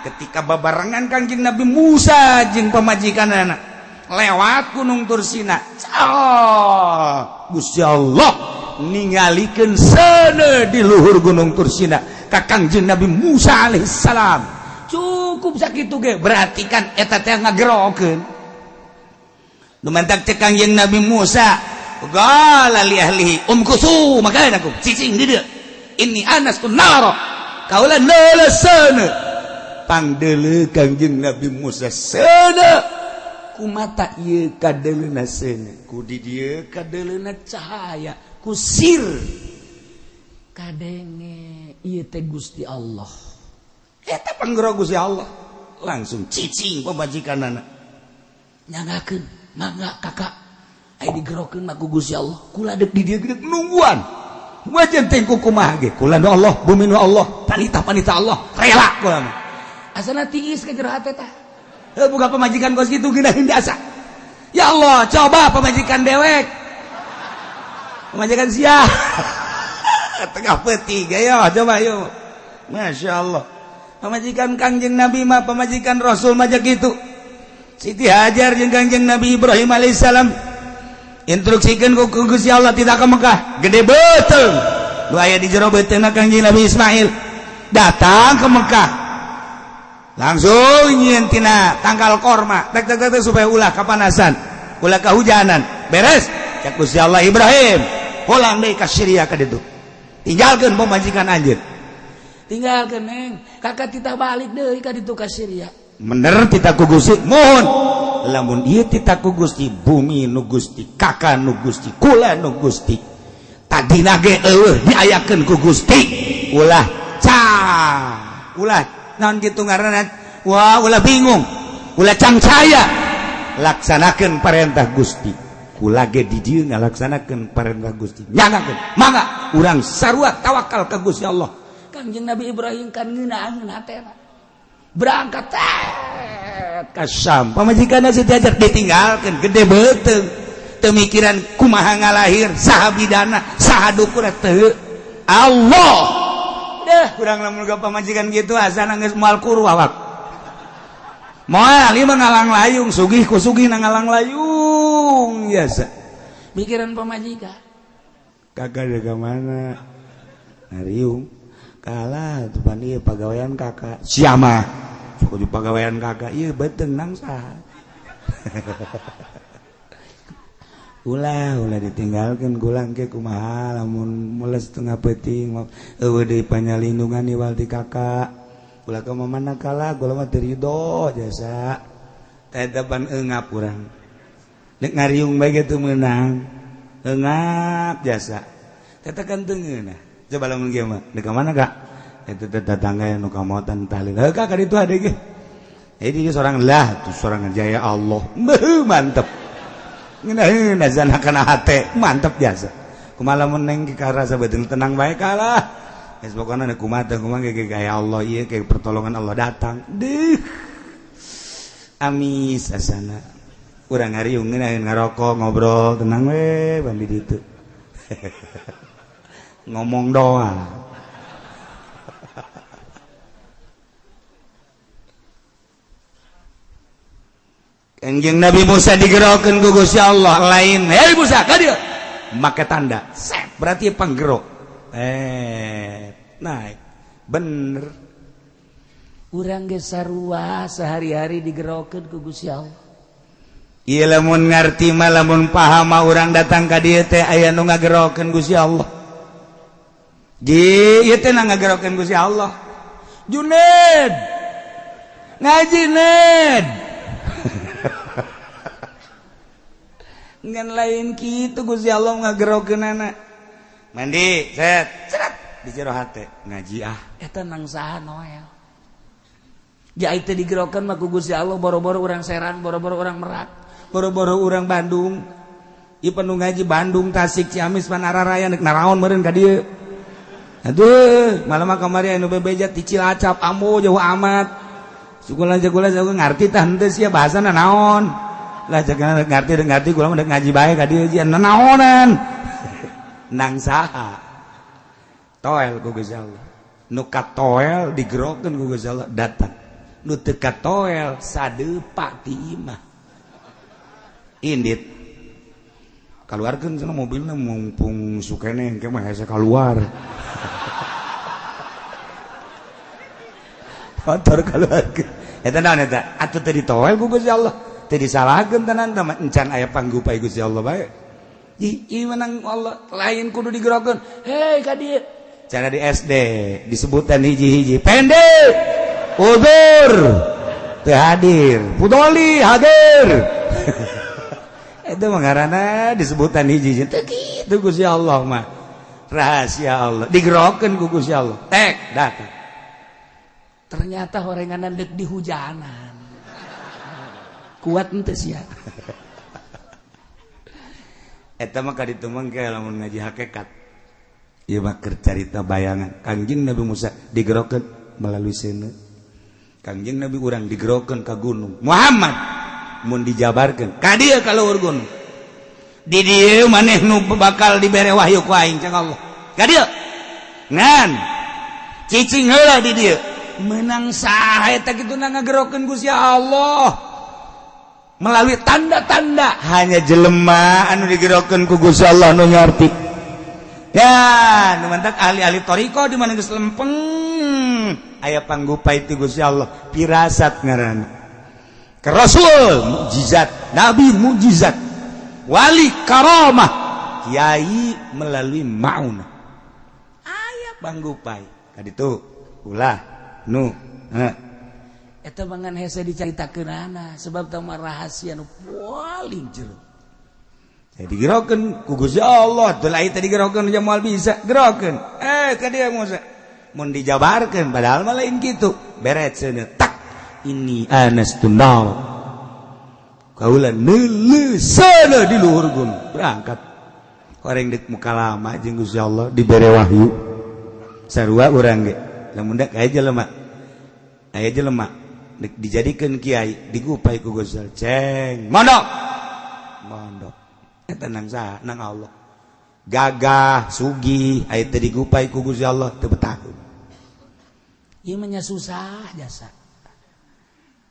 B: Ketika babarengan Kangjeng Nabi Musa jeung pamajikanana lewat Gunung Tursina. Oh, Gusti Allah ningalikeun seuneu di luhur Gunung Tursina ka Kangjeng Nabi Musa alaihissalam. Cukup sakitu ge berarti kan eta teh ngagerokeun. Nu mantak cek Kangjeng Nabi Musa, qala li ahlihi umkusu makanakum cicing di dieu. Inni anastu nara. Kaula neuleuh seuneu.
A: Pangdeuleuh Kangjeng Nabi Musa seuneu. Kumata ieu kadeleuna seuneu, ku di dieu kadeleuna cahaya,
B: ku sir kadenge ieu teh Gusti Allah.
A: Eta panggero Gusti Allah. Langsung cicing pamajikanana.
B: Nyangakeun, mangga kakak. Aya digerokeun mah ku Gusti Allah. Kula deuk di dieu geudeuk
A: nungguan. Wajan teh ku kumaha ge? Kula nu Allah, bumi nu Allah, panita-panita Allah, rela kula mah.
B: Asana tiis ka jero hate tah.
A: Buka pemajikan kos gitu geunaheun biasa.
B: Ya Allah, coba pemajikan dewek. Pemajikan sia.
A: Tengah peti gaya, coba yuk. Masya Allah. Pemajikan Kangjeng Nabi mah, pemajikan Rasul mah gitu. Siti Hajar jeung Kangjeng Nabi Ibrahim alaihissalam. Instruksikeun ku Gusti Allah tidak ke Mekah. Gede beuteung. Nu aya di jero beuteungna Kangjeng Nabi Ismail. Datang ke Mekah. Langsung nyieun tina tangkal korma tek tek tek supaya ulah kapanasan, ulah kahujanan. Beres cek Gusti Allah Ibrahim pulang deui ka Syria ka ditu. Tinggalkeun pamajikan anjeun.
B: Tinggalkeun neng, kakak titah balik deui ka ditu ka Syria.
A: Bener titah ku Gusti, mohon. Lamun ieu titah ku Gusti, bumi nu Gusti, kakak nu Gusti, kula nu Gusti. Tadina ge eueuh diayakeun ku Gusti. Ulah ca, ulah naon kitu ngaranna, wah ulah bingung, ulah cangcaya, laksanakeun parentah Gusti. Kula ge di dieu ngalaksanakeun parentah Gusti. Nyangakeun, mangga urang sarua tawakal ka Gusti Allah.
B: Kangjeng Nabi Ibrahim kan ngeunaheun hatena. Berangkat
A: ka Syam. Pamajikanna Siti Hajar ditinggalkeun gede beuteung. Teu mikiran kumaha ngalahir, saha bidana, saha dukurna teu. Allah. Deh, kurang lamun ga pamajikan gitu asana geus moal kuru awak. Moal ieu mah ngalang layung, sugih ku sugih na ngalang layung biasa.
B: Mikiran pamajikan.
A: Kakak dari mana? Ngariung. Kalah tuh pan ieu pagawean kakak. Siapa? Sok di pagawean kakak ieu beuteung nang saha. Ulah ulah ditinggalkeun gulang ke kumaha lamun mules tengah peuting eueuh deui panyalindungan iwal ti kakak. Ulah ka mana kalah gula mah teu rido jasa. Eta pan eungap urang. Nek ngariung bae ge teu meunang. Eungap jasa. Eta kan teu ngeunah. Coba lamun kieu mah, dek ka mana Kak? Eta teh tetangga nu kamotan tahlil. Heuh Kak ka ditu ade ge. Jadi seorang lah tuh seorang jaya Allah. Beuh mantep. Ngeunah nazana kana hate, mantep jasa. Kumaha lamun neng karasa beuteung tenang bae kalah. Geus pokona nu kumaha teh kumaha ge gaya Allah ieu ke pertolongan Allah datang. Deuh. Amis asana. Urang ngariung ngeunah ngarokok ngobrol tenang we bandi ditu. Ngomong doang. Kanjeng Nabi Musa digerokeun ku Gusti Allah lain. Hei Musa, ka dieu. Make tanda. Sep, berarti panggerok. Naik. Bener.
B: Urang ge sarua sehari-hari digerokeun ku Gusti Allah.
A: Ieu lamun ngarti mah lamun paham mah urang datang ka dieu teh aya nu ngagerokeun Gusti Allah. Ji, ieu teh ngagerokeun Gusti Allah. Juned. Ngaji Ned. Ngan lain kitu Gusti Allah ngagerokeunana. Mandi, set, seret di jero hate ngaji ah.
B: Eta nang saha Noel. Ja teh digerokeun mah ku Gusti Allah boro-boro urang Serang, boro-boro urang Merak,
A: boro-boro urang Bandung. Ieu penuh ngaji Bandung, Tasik, Ciamis, Panararaya nek naraon meureun ka dieu. Aduh, malam mah kamari anu bebeja ti Cilacap, ambo jauh amat. Syukuran-syukuran saya ngarti tah henteu sia bahasana naon. Lah jangan ngarti ngarti kula mah ngaji bae ka dieu jian naonan. Nang saha? Toel ku Gusti Allah. Nu katoel digerokeun ku Gusti Allah datang. Nu teu katoel sadeupa ti imah. Indit. Kaluarkeun cenah mobilna mumpung sukene engke mah hese kaluar. Motor kaluarkeun. Eta naon eta? Atuh teu ditoel ku Gusti Allah. Teu disalahkeun tenan teh encan aya panggupai Gusti Allah bae. Ieu menang Allah lain kudu digerokeun.
B: Hei ka dieu.
A: Cara di SD disebutan hiji-hiji. Pendek. Udur. Teu hadir. Pudoli hadir. Itu mah ngaranna disebutan hiji-hiji. Teu kitu Gusti Allah mah. Rahasia Allah. Digerokeun ku Gusti Allah. Tek datang.
B: Ternyata horenganan dek di hujanan. Kuat henteu sia.
A: Eta mah ka ditu mah ge lamun ngaji hakikat. Ieu mah keur carita bayangan. Kangjeng Nabi Musa digerokeun melalui seuneu. Kangjeng Nabi urang digerokeun ka gunung. Muhammad mun dijabarkeun ka dieu ka luhur gunung. Di dieu maneh nu bakal dibere wahyu ku aing cang Allah. Ka dieu. Ngan cicing heula di dieu. Menang saha eta kitu ngagerokeun Gusti Allah. Melalui tanda-tanda hanya jelema anu digerokeun ku Gusti Allah nu ngarti. Ya, nu mantak ahli-ahli thariqah di mana geus lempeng aya panggupai ti Gusti Allah, pirasat ngaranna. Ke Rasul mukjizat, nabi mukjizat, wali karamah, kiai melalui maunah. Aya panggupai ka ditu ulah nu heh.
B: Eta mangan hese dicaritakeunana sebab tah mah rahasia nu paling jero.
A: Saya digerokeun ku Gusti Allah, teu lain teh digerokeun jeung moal bisa gerokeun. Ka dieu Musa. Mun dijabarkeun padahal mah lain kitu. Beret seuneu tak ini anas tunar. Kaula neuleuh seuneu di luhur gunung berangkat. Horeng deuk mukalama jeung Gusti Allah dibere wahyu. Sarua urang ge. Lamun dek aya jelema. Aya jelema dek dijadikeun kiai digupai ku Gusti Allah. Ceng, mondok. Mondok. Eta nang saha? Nang Allah. Gagah, sugih, aya teu digupai ku Gusti Allah teu betahun.
B: Ieu mah nya susah jasa.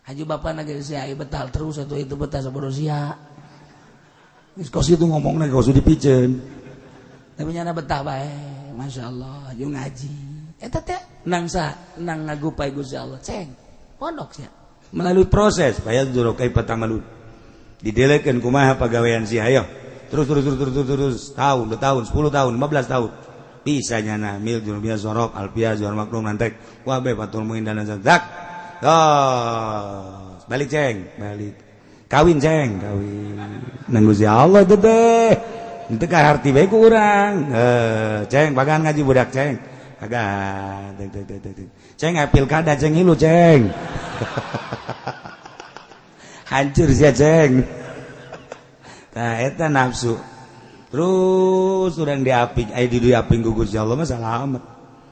B: Haji bapak na geus aya betal terus atuh itu betah sabodo sia.
A: Geus kos itu ngomongna kos dipiceun.
B: Tapi nyana betah bae, Masya Allah, jeung ngaji. Eta teh nang sa nang ngagupai Gusti Allah, ceng. Pondok sia.
A: Melalui proses fayanzuru kaifa ta'malun. Didelekeun kumaha pagawean sia hayo. Terus terus terus terus terus tahun, 2 tahun, 10 tahun, 15 tahun. Bisa nyana mil jurubiyah sorok alfiah zuhar maklum nantek wabe fatul muin dan zak. Oh, balik ceng, balik. Kawin ceng, kawin. Nang Gusti Allah teh teh. Teu kaharti bae ku urang. Ceng pagan ngaji budak ceng. Pagan. Ceng pilkada ceng hilu ceng. Hancur sia ceng. Tah eta nafsu. Terus urang diaping, aya di diaping ku Gusti Allah mah salamet.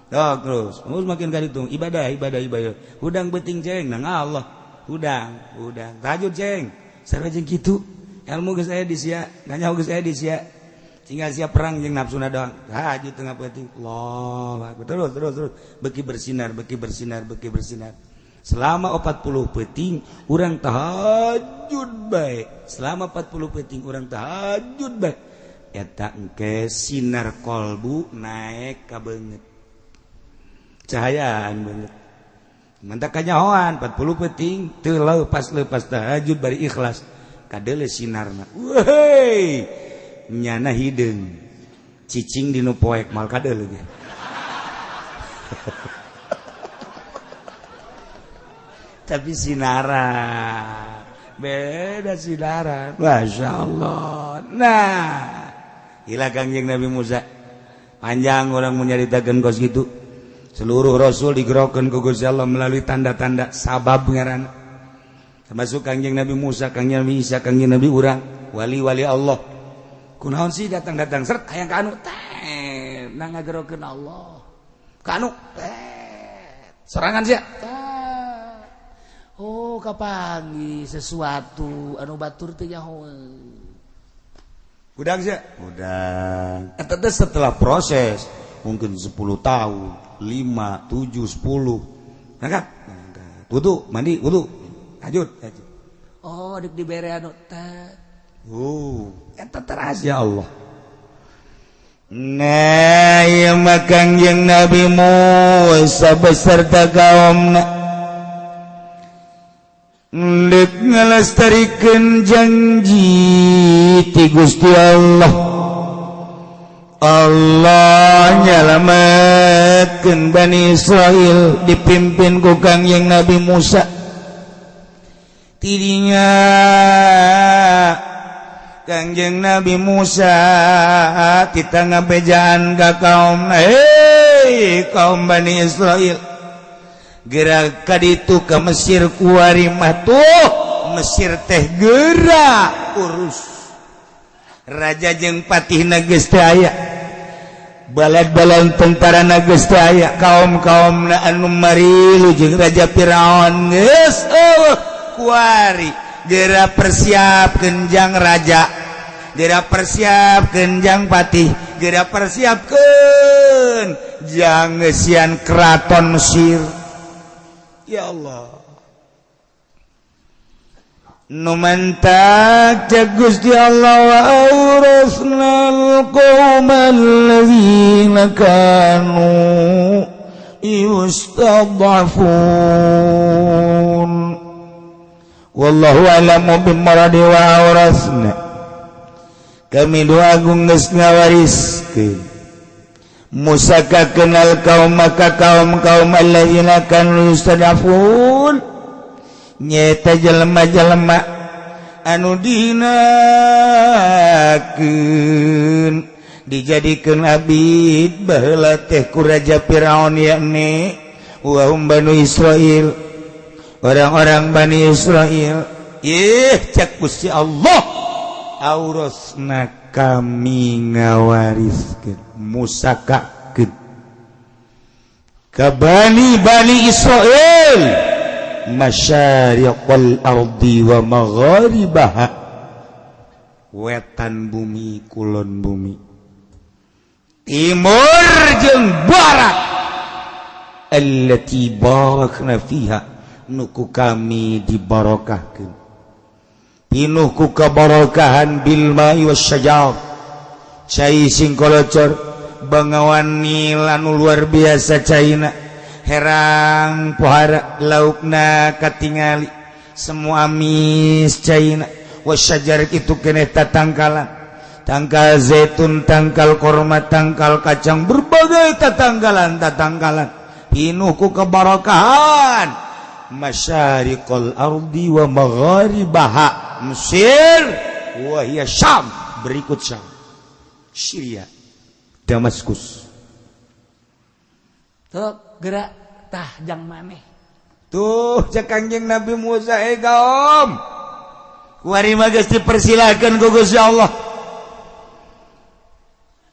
A: Tok terus, terus makin ka ditu ibadah ibadah ibadah. Hudang beuting ceng nang Allah. Hudang, hudang. Tahajud ceng. Sarua jeung kitu. Ilmu geus aya di sia, nganyaho geus aya di sia. Tinggal sia perang jeung nafsuna doang. Tahajud tengah peuting. Allahu akbar. Terus terus terus beki bersinar, beki bersinar, beki bersinar. Selama 40 peuting urang tahajud bae. Selama 40 peuting urang tahajud bae. Eta engke sinar kolbu naik ka beungeut. Cahayaan beungeut. Mantak kanyahoan 40 peuting teu lepas-lepas tahajud bari ikhlas. Kadeule sinarna. Weuh. Nyana hideung. Cicing di nu poek mal kadeule ge. Tapi sinaran beda sinaran, Masya Allah. Nah gila Kangjeng Nabi Musa, panjang orang menyaritakan kos gitu. Seluruh rasul digerokan ku Gusti Allah melalui tanda-tanda sabab ngaran, termasuk Kangjeng Nabi Musa, Kangjeng Nabi Isa, Kangjeng Nabi urang, wali-wali Allah. Kunaon sih datang-datang seret hayang ka anu teh nang ngagerokeun Allah. Ka anu teh sorangan sia. Oh kapangi sesuatu anu batur teh nyaho. Hudang sia? Hudang. Eta teh setelah proses mungkin 10 tahun, 5, 7, 10. Angkat. Angkat. Wudu, mandi, wudu. Tahajud, tahajud. Oh, dek dibere anu teh. Oh, eta teh rahasia Allah. Nah, ieu mah Kangjeng Nabi Musa beserta kaumna ndek ngalestarikeun janji ti Gusti Allah. Allah nyalametkeun Bani Israil dipimpin ku Kangjeng Nabi Musa. Tidinya Kangjeng Nabi Musa kita ngabejaan ka kaum, hei kaum Bani Israil, gerak kaditu ke Mesir kuari mah tuh Mesir teh gerak urus raja jeung patihna geus teu aya, balad-balad tentarana geus teu aya, kaum-kaumna anu marilu jeung raja Firaun geus eueuh kuari. Gerak persiapkeun jang raja, gerak persiapkeun jang patih, gerak persiapkeun jang ngeusian keraton Mesir. Ya Allah, nu mantak cek Gusti Allah wa awrasnal qaumal ladzina kanu yustad'afun. Wallahu a'lamu bimuradi wa awrasna. Kami doa agung geus ngawariskeun Musa ka kenal kaum maka kaum-kaum alladzina kanu yustad'afun nyeta jelema-jelema anu dihinakeun dijadikeun abid baheula teh ku Raja Firaun, yakni wa hum Banu Israil, orang-orang Bani Israil. Ih cek Gusti Allah, aurasna kami ngawariskeun musakakeun ka Bani Bani Israil masyariqal ardi wa magharibaha, wetan bumi kulon bumi, timur jeung barat, allati barakna fiha, nuku kami dibarokahkeun, pinuh ku kabarokahan bil ma'i wasyajar, Cai sing kolocor Bengawan Nil anu luar biasa caina herang pohara laukna katingali semua amis caina wasyajar itu keneh tatangkalan tangkal zaitun, tangkal korma, tangkal kacang, berbagai tatangkalan tatangkalan pinuh ku kebarokahan. Masyariqal ardi wa magharibaha, Mesir wa hiya Syam, berikut Syam, Syria, Damaskus.
B: Tuh gerak tah jang maneh.
A: Tuh cek Kangjeng Nabi Musa, eh kaum kuari mah geus dipersilakeun ku Gusti Allah.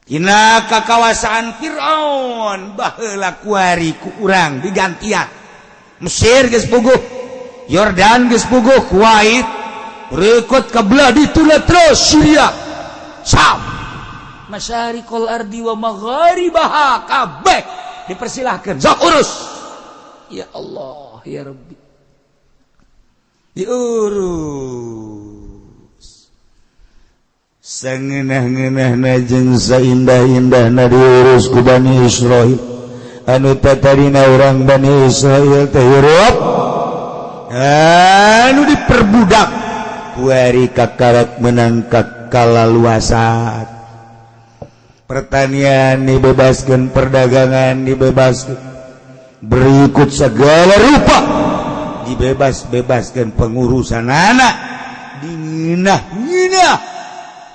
A: Dina kakawasaan Fir'aun baheula kuari ku urang digantian. Mesir geus puguh, Yordan geus puguh, Kuwait berikut ke belah dituna terus Syria, Syam.
B: Masyariqal ardi wa magharibaha kabeh dipersilahkan.
A: Sok urus.
B: Ya Allah, ya Rabbi.
A: Diurus sangeunah-ngeunahna jeung saindah-indahna diurus ku Bani Israil anu tatarina urang Bani Israil teh hirup anu diperbudak kuari kakarak menang kalaluasan, pertanian dibebaskan, perdagangan dibebaskan, berikut segala rupa dibebas-bebaskan, pengurusan anak dinginah-nginah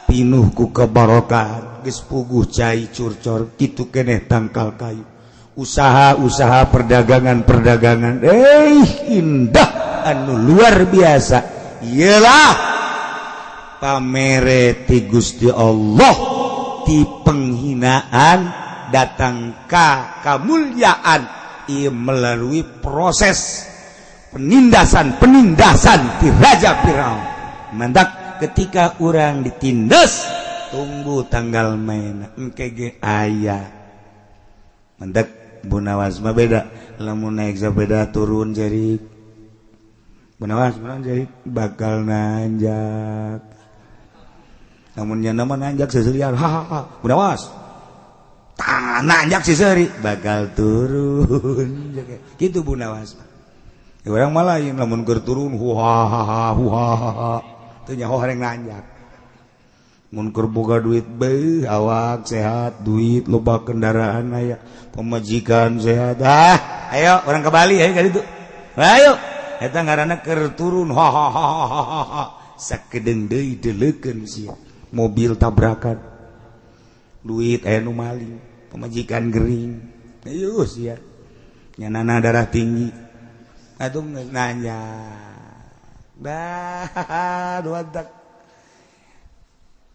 A: pinuh ku kebarokahan. Geus puguh cai curcor kitu keneh tangkal kayu, usaha-usaha, perdagangan-perdagangan, indah anu luar biasa. Iyalah pamere ti Gusti Allah, ti penghinaan datang ka kamulyaan ieu melalui proses penindasan-penindasan ti Raja Firaun. Mantak ketika orang ditindas, tunggu tanggal main engke ge aya. Mantak Bunawas mah beda, lamun naik sepeda turun jadi Bunawas mah jadi bakal nanjak, namun nyana mah nanjak seserian, hahaha. Bunawas tah nanjak seseri bakal turun gitu Bunawas mah. Ya, orang mah lain, lamun keur turun huhahaha huhahaha teu nyaho hareng nanjak. Mun keur boga duit beuh, awak sehat, duit loba, kendaraan aya, pemajikan sehat, ah ayo orang ke Bali, ayo ka ditu, ayo. Eta ngaranna keur turun hahaha. Sakedeung deui deleukeun sia, mobil tabrakan, duit aya nu maling, pemajikan gering, ayo sia nyanana darah tinggi atuh nanya dah dua tak.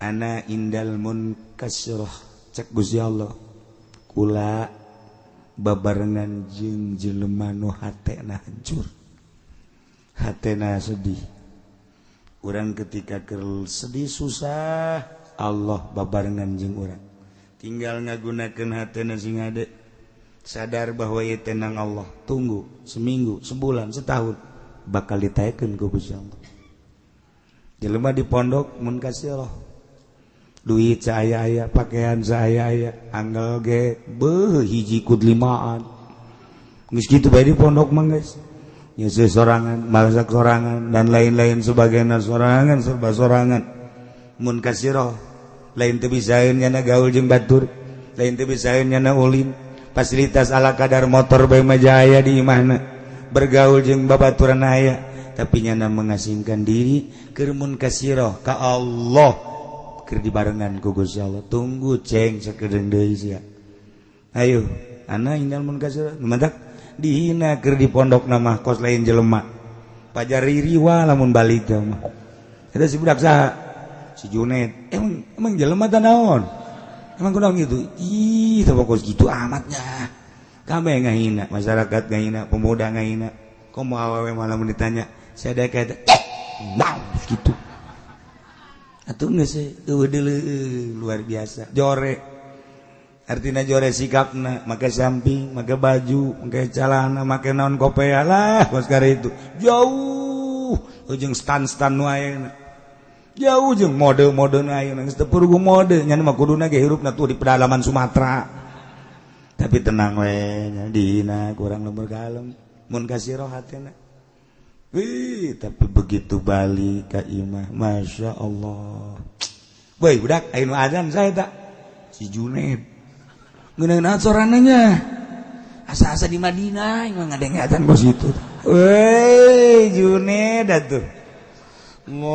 A: Ana indal munkasirah, cek Gusti Allah, kula babarengan jeung jelema nu hatena hancur, hatena sedih. Urang ketika keur sedih susah, Allah babarengan jeung urang. Tinggal ngagunakeun hatena sing hade sadar bahwa ieu tenang Allah. Tunggu seminggu, sebulan, setahun, bakal ditaekeun ku Gusti Allah. Jelema di pondok munkasirah, duit saya aya, pakaian saya aya, anggal ge beuh hiji kud limaan. Geus kitu bae di pondok mah, geus nyeuseut sorangan, masak sorangan, dan lain-lain sebagainya, sorangan, serba sorangan. Munkasirah lain teu bisaeun nyana gaul jeung batur, lain teu bisaeun nyana ulin, fasilitas ala kadar, motor bae mah jaya di imahna, bergaul jeung babaturan aya, tapi nyana mengasingkan diri keur munkasirah ka Allah, keur dibarengan ku Gusti Allah. Tunggu ceng sakedeung deui sia, ayo. Ana indal munkasirah. Mantak dihina keur di pondok nama kos lain jelema pajar ririwa lamun balik teh mah eta si budak saha, si Junet, emang emang jelema teh naon, emang kunaon gitu, ih teh kos gitu amatnya. Kami ngahina, masyarakat ngahina, pemuda ngahina. Komo awewe malah mun ditanya saya ada kayak nah gitu atuh geus eueuh deuleu luar biasa jore. Artinya jore sikapna, make samping, make baju, make celana, make naon, kopea lah kos kare itu jauh ujung stan-stan nu aya. Jauh jeung mode-mode ayeuna geus teu puguh mode nya mah kuduna ge hirupna tuh di pedalaman Sumatera. Tapi tenang we nya dina kurang lembur kalem mun kasih roh hatena. Wih, tapi begitu balik ka imah, Masya Allah. Woi, budak ayeuna azan saya tak si Juned. Ngeunaheun sorananya. Asa-asa di Madinah emang ngadeng azan kos itu. Woi, Juned atuh. Allahu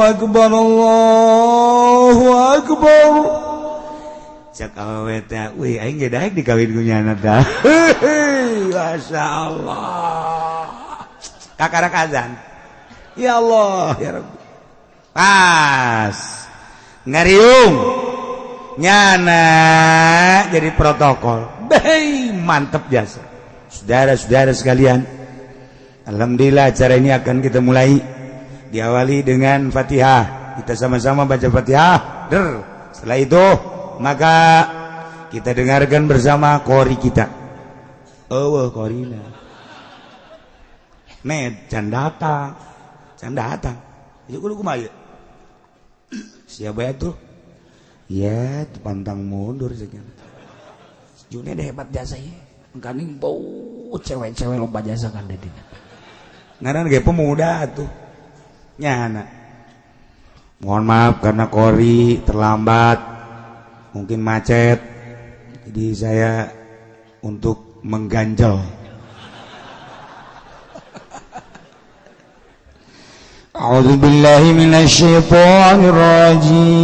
A: akbar, Allahu akbar. Cak awewe teh, wih aing ge daek dikawin ku nyana tah. Masya Allah. Kakarak azan. Ya Allah, ya Rabbi. Pas ngariung nyana jadi protokol. Bei, mantep jasa. Saudara-saudara sekalian, alhamdulillah acara ini akan kita mulai diawali dengan Fatihah. Kita sama-sama baca Fatihah. Der. Setelah itu maka kita dengarkan bersama qori kita. Oh, korina. Med, can datang. Can datang. Ieu kudu kumaha ieu? Siapa ya tuh? Ya, pantang mundur sekian.
B: Juned hebat jasa ieu. Engkaning bau cewek-cewek lomba jasa kan dedina.
A: Ngaran ge pemuda tuh. Nyana. Mohon maaf karena qori terlambat. Mungkin macet. Jadi saya untuk mengganjal. A'udzu billahi minasyaitonir rajim.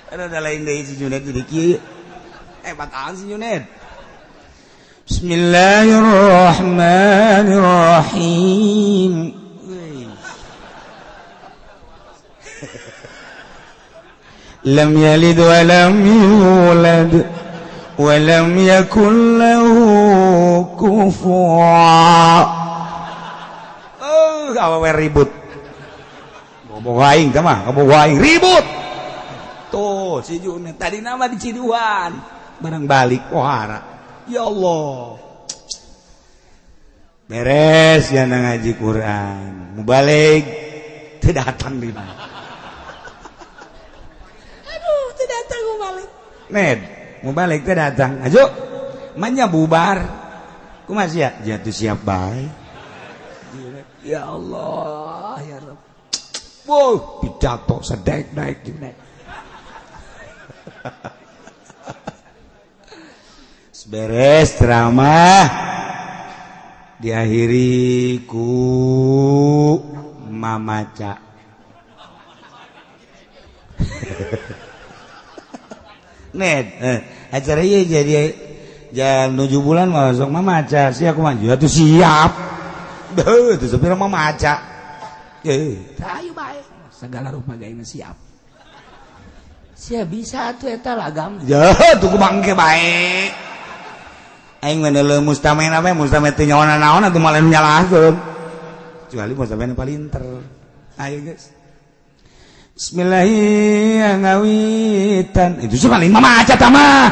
A: Ada lain deui si Juned jadi kieu. Hebat amat si Juned. Bismillahirrahmanirrahim. Lam yalid wa lam yulad wa lam yakul lahu kufuwan. Oh, awewe ribut. Ngomong aing teh mah, ngomong aing ribut. Tuh, si Juned tadi nama di Ciduan, barang balik pohara. Ya Allah. Beres ya ngaji Quran. Mubalik teu datang di mana.
B: Aduh, teu datang mubalik.
A: Ned, mubalik teu datang. Ajo, manya bubar. Kumaha sia? Jatuh siap bae.
B: Ya Allah, ya Rabb.
A: Wow, pidato sedek-dek Juned. Beres ceramah diakhiri ku mamaca. Ned, acara ieu jadi jam 7 bulan masuk mamaca, sia kumaha atuh siap. Beuh, teu sapira mamaca.
B: Ayo bae, segala rupa gawe siap. Sia bisa atuh eta lagam.
A: Ya, tuh kumaha engke bae. Aing mah deuleu mustamen apa mustamen teu nyawana naon atuh malah nyalahkeun. Kecuali mustamen palinter. Ayo guys. Bismillahirrahmanirrahim. Itu sih paling mamaca tah mah.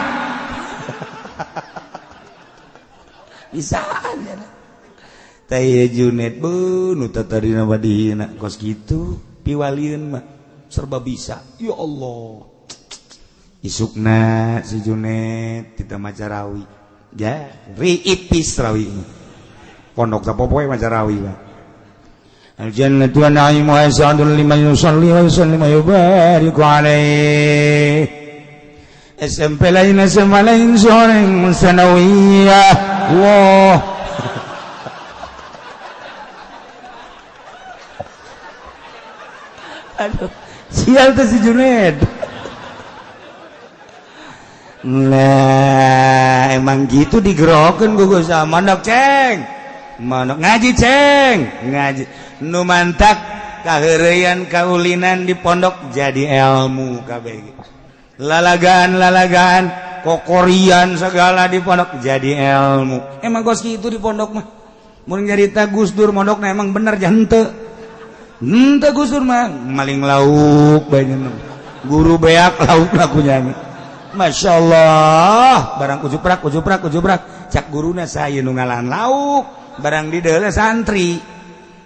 A: Bisaan ya. Teh Juned beuh nu tadina mah dihina kos kitu piwalieun mah serba bisa. Ya Allah. Isukna si Juned tidak maca rawi. Ya, riipis rawi. Pondok sapopoe maca rawi mah. Al-jannatu wa na'imuha sa'dun liman yusalli wa yusallim wa yubariku alaihi. SMP lain SMA lain soreng sanawiyah. Allah. Aduh, sial teh si Juned. Nah, emang gitu digerokin gue sama manok ceng, manok ngaji ceng, ngaji. Nu mantak kaheureuyan kaulinan di pondok jadi ilmu kabeh. Lalagaan-lalagaan, kokorian segala di pondok jadi ilmu. Emang kos kitu di pondok mah. Mun nyarita Gus Dur mondokna emang bener jahenteu. Henteu Gus Dur mah maling lauk bae. Guru beak lauk lakunya.
B: Masya Allah, barang ujuprak ujuprak ujuprak, cak guruna saya nu ngalahan lauk, barang di deuleu santri.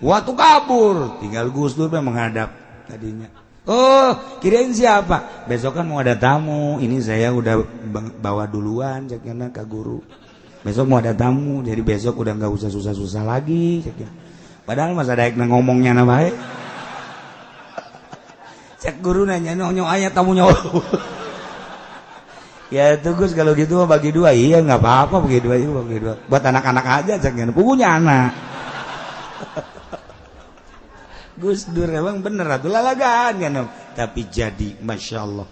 B: Waktu kabur, tinggal Gus Dur menghadap tadinya. Oh, kirain siapa? Besok kan mau ada tamu. Ini saya udah bawa duluan, ceknya ke guru. Besok mau ada tamu, jadi besok udah nggak usah susah-susah lagi. Ceknya. Padahal masa daek ngomongnya na bae. Cek guru nanya nonyo aya tamunya. Ya itu Gus, kalau gitu mah bagi dua. Iya nggak apa-apa, bagi dua, itu bagi dua. Buat anak-anak aja ceknya. Pugunya anak. Gus Dur emang bener atuh lalagaan kan, tapi jadi masya Allah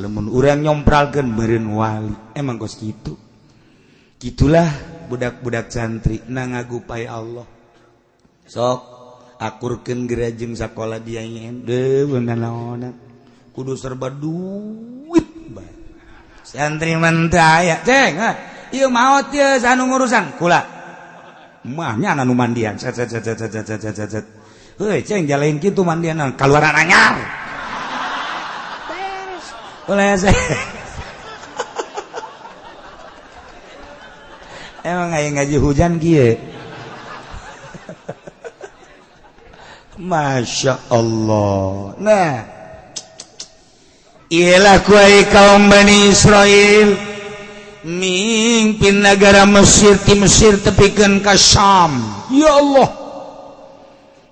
B: lamun urang nyompralkeun meureun wali emang kos kitu. Gitulah budak-budak santri na ngagupai Allah. Sok akurkeun gerajeng sakola dia nyen deuh naonan kudu serba duit bae. Santri mah teu aya ceng ieu maot ieu anu ngurusan kula mah nya anu mandian set set set set set set set set. Heuy ceng jalain kitu mandian kaluaran anyar. Beres. Ulah emang aya ngaji hujan kieu. Masya Allah. Nah, ialah kuai kaum Bani Israel mimpin negara Mesir ti Mesir tepikeun ka Syam. Ya Allah.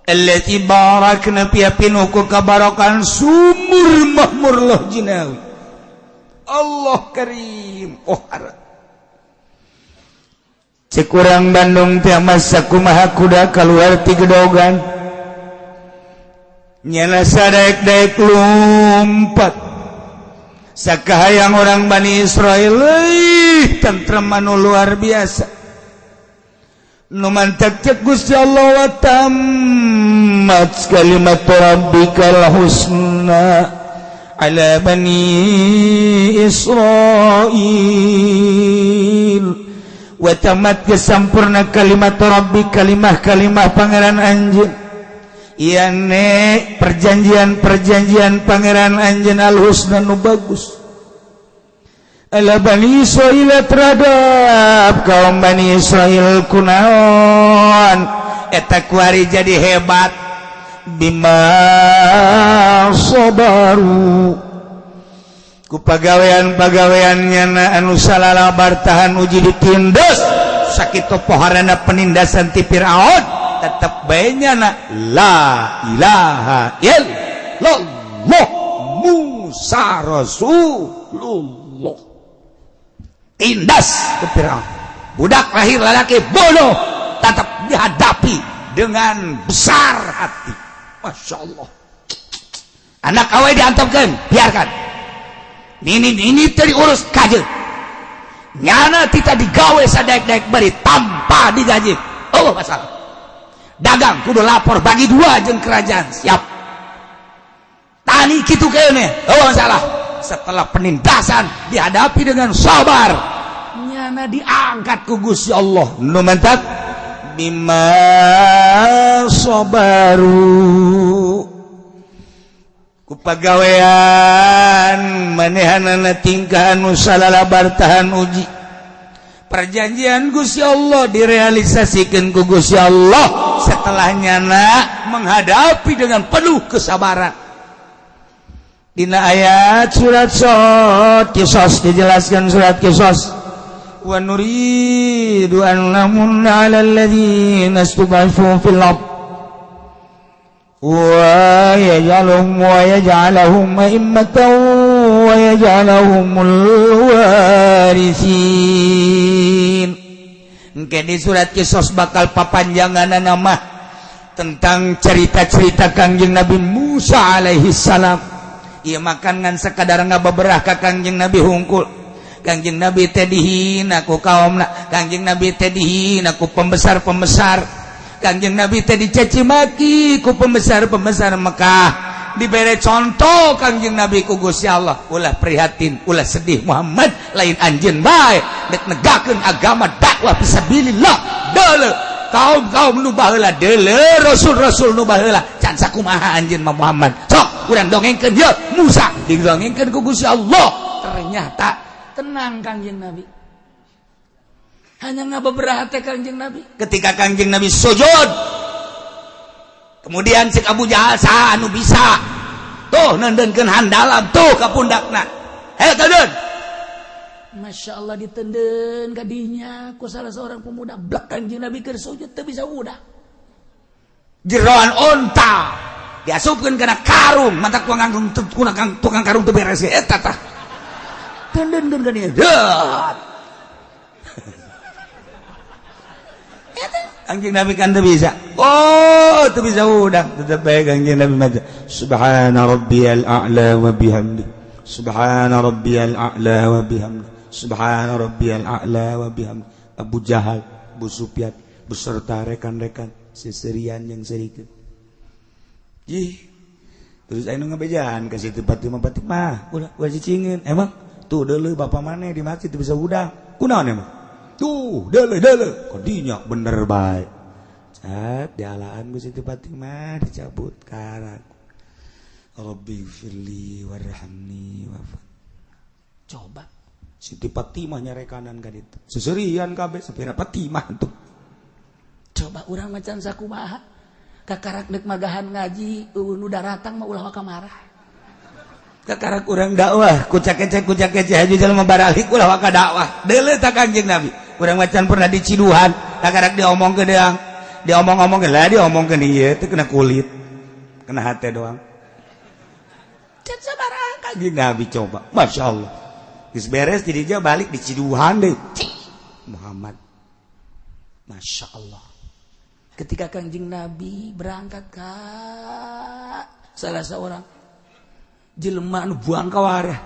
B: Allati barakna fiha pinuku kabarokan sumur mahmur loh jinawi. Allah karim. Oh harap. Cek urang Bandung teh masa kumaha kuda keluar ti gedogan. Nyana sadaek-daek lompat. Sakahayang orang Bani Israel euy tentrem anu luar biasa. Nu mantak cek Gusti Allah wa tammat kalimat rabbikal husna ala bani Israil. Wa tamat kesampurna kalimat rabbi kalimah-kalimah pangeran anjeun. Iane perjanjian-perjanjian pangeran anjeun al-husna nu bagus. Ala Bani Israil terhadap kaum Bani Israil kunaon eta kuari jadi hebat bima sabaru ku pagawean-pagaweannya na anu salalabar tahan uji ditindas sakitu poharana penindasan ti Firaun tetep bae nyana la ilaha illallah Musa Rasulullah. Tindas ke Firaun, budak lahir lelaki bodoh tetap dihadapi dengan besar hati. Masya Allah. Anak awe diantepkeun, biarkan. Ini teu diurus kaje. Nyana tita digawe sadaek-daek beri tanpa digaji. Oh masalah. Dagang kudu lapor bagi dua jeung kerajaan, siap. Tani kitu keuneh, oh masalah. Setelah penindasan dihadapi dengan sabar, nyana diangkat ku Gusti Allah. Nu mantak bima sabaru ku pagawean manehanana tingkah anu salalabar tahan uji. Perjanjian Gusti Allah direalisasikan ku Gusti Allah setelah nyana menghadapi dengan penuh kesabaran. Dina ayat surat Sod Kisos dijelaskan surat Kisos. Wa nuridu an namunna 'alal ladzina istud'ifu fil ard wa yaj'alhum wa yaj'alahum a'immatan wa yaj'alahumul warithin. Engke di surat Kisos bakal papanjanganna mah tentang cerita-cerita Kangjeng Nabi Musa alaihi salam. Ieu makan ngan sekadar ngabeberah ka Kangjeng Nabi hungkul. Kangjeng Nabi teh dihina ku kaumna, Kangjeng Nabi teh dihina ku pembesar-pembesar, Kangjeng Nabi teh dicaci maki ku pembesar-pembesar Mekah. Dibere contoh Kangjeng Nabi ku Gusti Allah, ulah prihatin, ulah sedih Muhammad, lain anjeun bae dek negakeun agama dakwah fisabilillah. Deuleu kaum-kaum nu baheula, deuleu rasul-rasul nu baheula, can sakumaha anjeun mah Muhammad. Sok urang dongengkeun ye Musa didongengkeun ku Gusti Allah. Ternyata Tenang Kangjeng Nabi. Hanya ngabeberah teh Kangjeng Nabi.
A: Ketika Kangjeng Nabi sujud, kemudian cek Abu Jahal saha anu bisa tuh nendenkeun handalam tuh ka pundakna. Hei teuden.
B: Masya Allah ditenden kadinya ku salah seorang pemuda blak Kangjeng Nabi keur sujud teu bisa udah.
A: Jeroan onta diasupkeun kana karung, mata tukang karung teu beres eta tah.
B: Tendenkeun kadinya. Deut.
A: Kangjeng Nabi kan teu bisa. Oh, teu bisa udah. Tetep bae Kangjeng Nabi maca subhana rabbiyal a'la wa bihamdi. Subhana rabbiyal a'la wa bihamdi. Subhana rabbiyal a'la wa bihamdi. Abu Jahal, Abu Sufyan beserta rekan-rekan seserian yang serikeun. Ih. Terus anu ngabejaan ka Siti Fatimah, Fatimah, ulah ulah cicingin. Emang tuh deuleu bapa maneh di masjid teu bisa hudang. Kunaon emang? Tuh, deuleu deuleu. Kadinya bener bae. Cat dialaan ku Siti Fatimah dicabut karak. Rabbi firli warhamni wa.
B: Coba
A: Siti Fatimah nyarekanan ka ditu. Seserian kabeh sapira Fatimah tuh.
B: Coba urang macan sakumaha. Kakarak deuk magahan ngaji, nu daratang mah ulah waka marah.
A: Kakarak urang dakwah, kucak kecek haji jelema baralik ulah waka dakwah. Deuleu ta Kangjeng Nabi. Urang macan pernah diciduhan, kakarak diomongkeun deang. Diomong-omongkeun lah diomongkeun ieu teh kena kulit. Kena hate doang.
B: Can sabaraha
A: Kangjeng Nabi coba. Masya Allah. Geus beres jadi dia balik diciduhan deui. Muhammad.
B: Masya Allah. Ketika Kangjeng Nabi berangkat ka salah seorang jelema anu buang ka warah.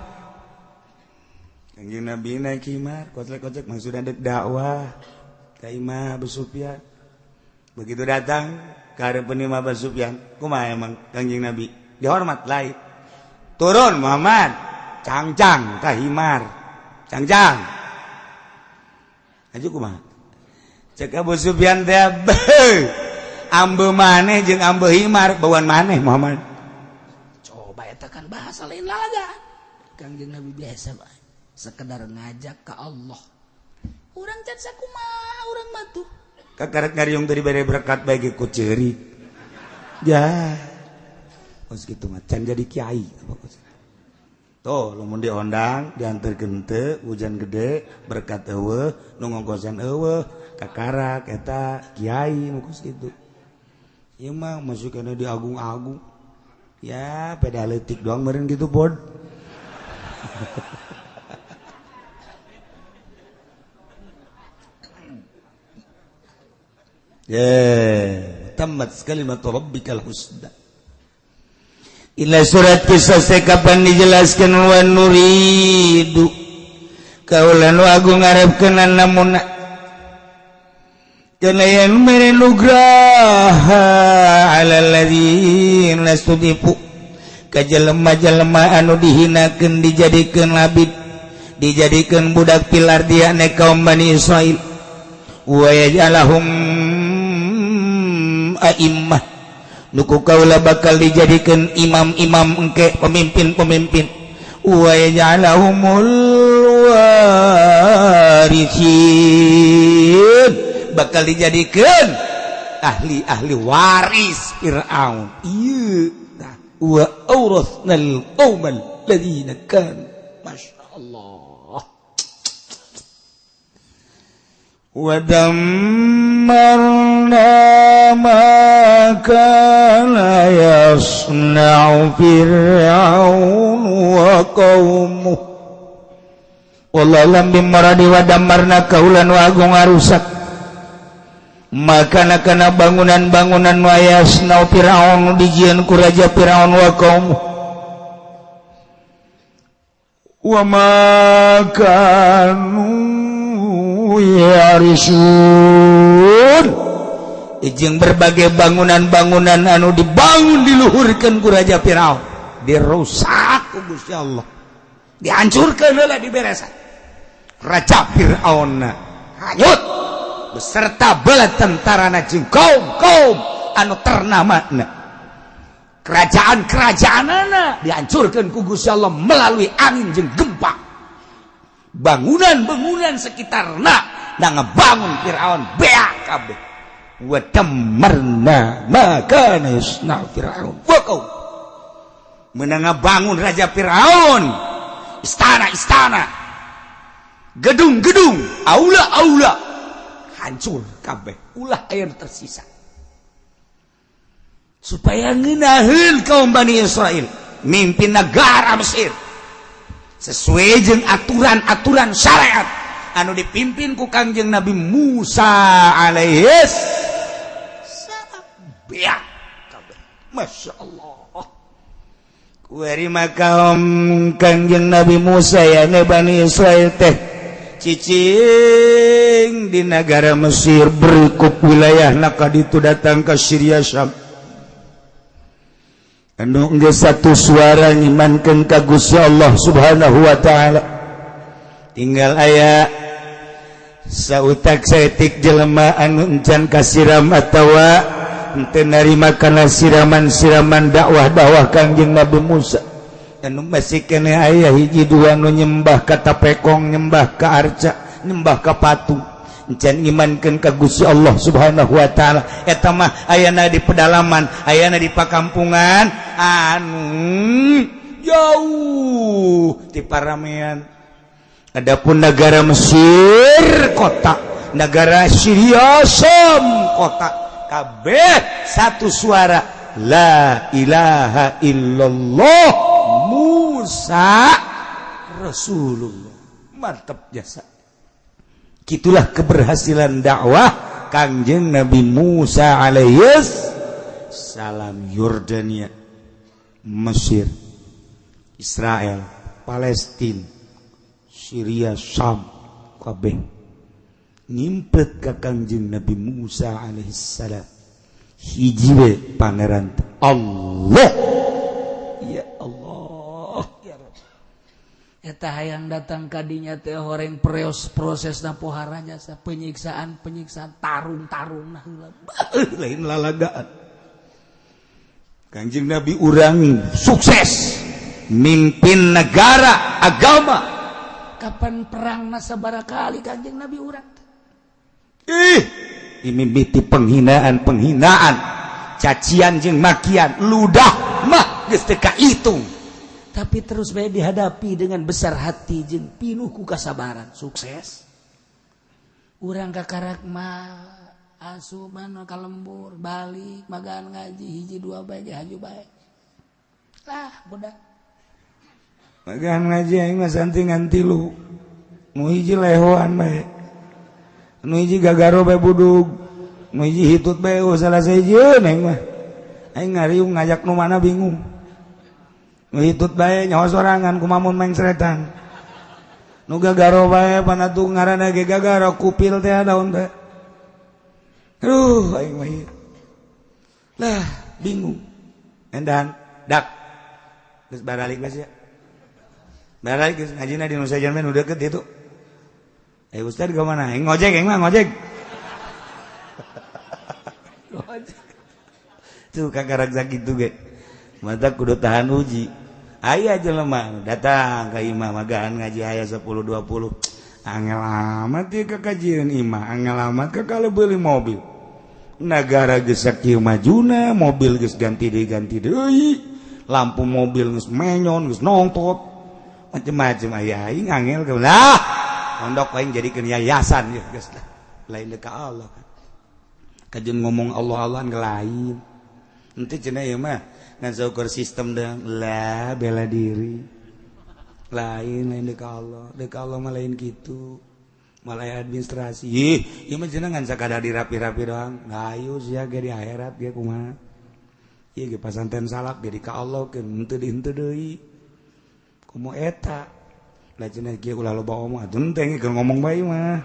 A: Kangjeng Nabi naik himar, kocek-kocek maksudna dek dakwah ka imah Abu Sufyan. Begitu datang ka hareupeun imah Abu Sufyan, kumaha emang Kangjeng Nabi? Dihormat lain. Turun Muhammad, cangcang ka himar. Cangcang. Aju kumaha? Cek Abu Sufyan teh, ambe maneh jeung ambe himar bauan maneh Muhammad.
B: Coba eta kan bahasa lain lalaga. Kangjeng Nabi biasa bae, sekedar ngajak ke Allah. Urang can sakumaha urang mah tuh.
A: Kakarak ngariung tadi bere berkat bae ge ku ceurik. Ya. Kos kitu mah can jadi kiai apa kos. Tuh, lamun diondang, diantarkeun teu, hujan gede, berkat eueuh, nu ngongkosan eueuh, kakarak eta kiai nu kos kitu. Ieu mah masuk kana diagung-agung. Ya, peda leutik doang meureun kitu bod. Ya, tammat kalimat rabbikal husna. Ila surat kisah kapan dijelaskan wa nuridu kaula nu agung ngarepkeun namun kana yen mere nugraha alal ladzina studifu ka jelema-jelema anu dihinakeun dijadikeun abid dijadikeun budak pilar dia ne kaum Bani Israil wa yaj'alahum a'immah nuku kaula bakal dijadikan imam-imam engke pemimpin-pemimpin wa yaj'alahumul warithin bakal dijadikan ahli-ahli waris Fir'aun. Ieu tah wa awrathnal qaumal ladzina kan.
B: Masya Allah.
A: Wa dammarna ma kana yasna'u Fir'aun wa qaumuh. Wallahu lam bimaradi wa dammarna kaulan wa agung arusak makana kana bangunan-bangunan wa yasna'u Fir'aun dijieun ku raja Fir'aun wa qaumuh wa ma kanu yarisun. Jeung berbagai bangunan-bangunan anu dibangun diluhurkeun ku raja Firaun dirusak ku Gusti Allah, dihancurkeun heula diberesan. Raja Firaun hanyut beserta bala tentarana jeung kaum-kaum anu ternamana, kerajaan-kerajaanana dihancurkeun ku Gusti Allah melalui angin jeung gempa.
B: Bangunan-bangunan sekitarna da ngebangun Firaun beak kabeh. Wa dammarna ma kana yasna Firaun. Wa qaum. Meunang ngabangun Raja Firaun istana-istana, gedung-gedung, aula-aula hancur kabeh, ulah aya tersisa. Supaya ngeunaheun kaum Bani Israel mimpin negara Mesir sesuai jeung aturan-aturan syariat anu dipimpin ku Kangjeng Nabi Musa alaihis salam. Beak kabeh. Masya Allah. Kuari kaum Kangjeng Nabi Musa ya Bani Israel teh cicing di negara Mesir, berikut wilayah naka itu datang ke Syria, Syam, anu geus satu suara ngimankeun ka Gusti Allah Subhanahu wa taala. Tinggal aya sautak saeutik jelema anu encan kasiram atawa henteu narima kana siraman-siraman dakwah-dakwah Kangjeng Nabi Musa, anu masih keneh aya hiji dua nu nyembah ka tapekong, nyembah ka arca, nyembah ka patung, encan ngimankeun ka Gusti Allah Subhanahu wa taala. Eta mah ayana di pedalaman, ayana di pakampungan anu jauh di paramean. Adapun negara Mesir kota, negara Syria Syam kota, kabeh satu suara, la ilaha illallah Musa Rasulullah. Mantap jasa. Gitulah keberhasilan dakwah Kangjeng Nabi Musa alaihis salam. Yordania, Mesir, Israel, Palestina, Syria, Syam, kabeh ngimpet ka Kangjeng Nabi Musa alaihis salam. Hiji we pangeran, Allah, ya Allah, ya Rabb.
C: Eta hayang datang kadinya teh horeng preos prosesna pohara jasa penyiksaan penyiksaan tarung-tarung nah heula.
B: Lain lalagaan. Kangjeng Nabi urang sukses mimpin negara agama.
C: Kapan perang sabaraha kali Kanjeng Nabi urang teh?
B: Ih, dimimiti penghinaan penghinaan, cacian jeung makian, ludah mah geus teu kahitung,
C: tapi terus bae dihadapi dengan besar hati jeung pinuh ku kasabaran, sukses. Urang kakarak mah asupan ka lembur, balik magan ngaji hiji dua bae ge haju bae lah budak.
B: Magan ngaji aing mah santi ngan tilu. Nu hiji lehoan bae, nu hiji gagaro bae budug, nu hiji hitut bae. Oh, salah sahijieun aing mah. Aing ngariung ngajak nu mana bingung. Nu hitut bae nyaho sorangan kumamun mengseretan. Nu gagaro bae panatu ngaranna ge gagaro kupil teh daun teh. Aduh, aing mah ieu. Lah, bingung. Endan dak geus baralik geus ya. Baralik geus ngajina di Nusa Jamin nu deket itu. Eh, ustad ke mana? Aing ngojek, aing mah ngojek. Ngojek. Tuh kakarak sakitu ge. Mata kudu tahan uji. Aya jelema datang ka imah magaan ngaji aya 10 20. Angel amat ieu kakajian imah, angel amat ka kalau beli mobil. Negara geus sakieu majuna, mobil geus ganti deui ganti deui. Lampu mobil geus menyon, geus nongtot. Macem-macem aya aing angel ke lah. Pondok aing jadikeun yayasan ya geus lah. Lain ka Allah. Kajeun ngomong Allah Allahan ke lain. Henteu cenah ieu mah ngan saukur sistem deung lah bela diri. Lain lain deuk Allah, deuk Allah mah lain kitu. Malah aya administrasi. Ih, ieu mah cenah ngan sakadar dirapi-rapi doang. Hayu sia ge di akhirat ge kumaha. Ieu ge pasanten salak ge di ka Allah keun henteu di henteu deui. Komo eta. Lah cenah kieu ulah loba omong atuh henteu keur ngomong bae mah.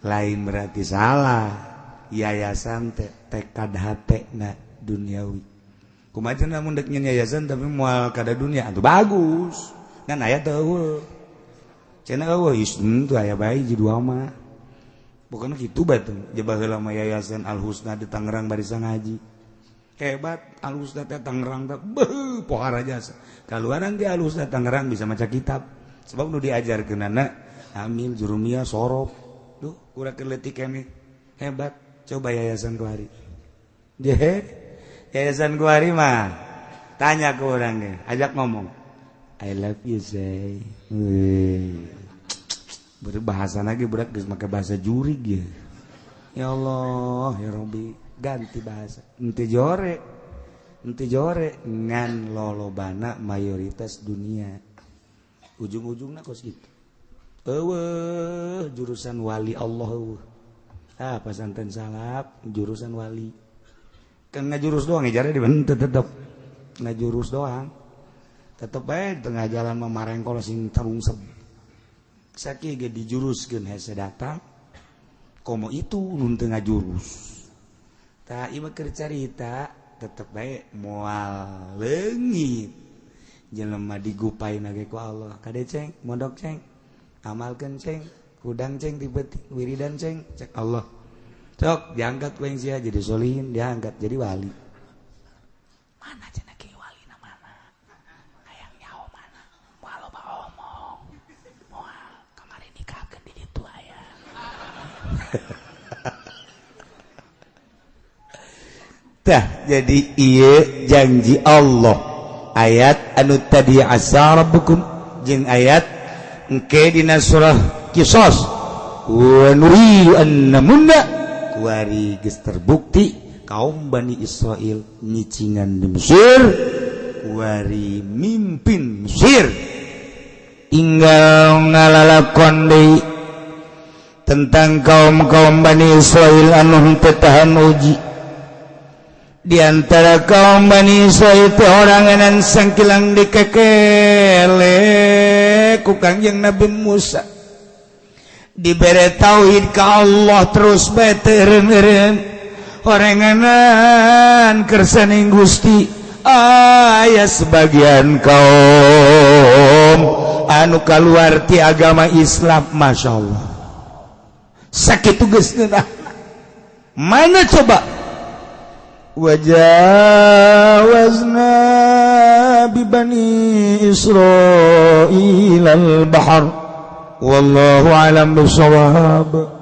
B: Lain berarti salah. Yayasan teh tekad hate na duniawi. Kumaha cenah mun deuk nyeun yayasan tapi moal kada dunia atuh bagus. Ngan aya teu eueuh. Cenah eueuh henteu aya bae hiji dua mah. Bukan kitu bae teh. Je baheula mah Yayasan Al Husna di Tangerang barisa ngaji. Hebat Al Husna teh Tangerang teh beuh pohara jasa. Kaluaran ge Al Husna Tangerang bisa maca kitab. Sebab nu diajarkeunana amil jurumiyah sorof. Duh, kurang leutik kene. Hebat. Coba yayasan kuari. Yayasan kuari mah tanya ke orangnya, ajak ngomong. I love you say. Berbahasa lagi berat geus make bahasa jurig ya. Ya Allah, ya Rabbi, ganti bahasa. Henteu jore. Henteu jore ngan lolobana mayoritas dunia. Ujung-ujungna kos gitu. Eueuh jurusan wali Allah eueuh. Ah pesantren salaf jurusan wali. Kan ngajurus doang ijara dibentuk tetep. Ngajurus doang. Tetep bae tengah jalan mah marengkol sing tarungsep. Sakieu ge dijuruskeun hese datang. Komo itu nun teu ngajurus. Tah ieu mah keur carita tetep bae moal leungit. Jelema digupain ge ku Allah. Kade ceng, mondok ceng, amalkeun ceng, hudang ceng tipe wiridan ceng, cek Allah. Sok diangkat ku sia jadi solihin, diangkat jadi wali. Mana cenah ki wali na mana? Hayang nyaho mana? Moal loba omong. Moal kamari nikahkeun di ditu aya. Tah jadi ieu janji Allah. Ayat anu tadi asa rabbukum jeung ayat engke dina surah Qisas wa nuridu an namunna kuari geus terbukti kaum Bani Israil nyicingan di Mesir kuari mimpin Mesir tinggal ngalalakon deui tentang kaum-kaum Bani Israil anu henteu tahan uji. Di antara kaum Bani Israil teh oranganan sangkilang dikekele ku Kangjeng Nabi Musa. Dibere tauhid ka Allah terus bae teu eureun-eureun. Oranganan kersaning Gusti aya sebagian kaum anu kaluar ti agama Islam, Masya Allah. Sakitu geus ngeunah. Mana coba wajawazna bibani Israil al-bahr wallahu alam bisawab.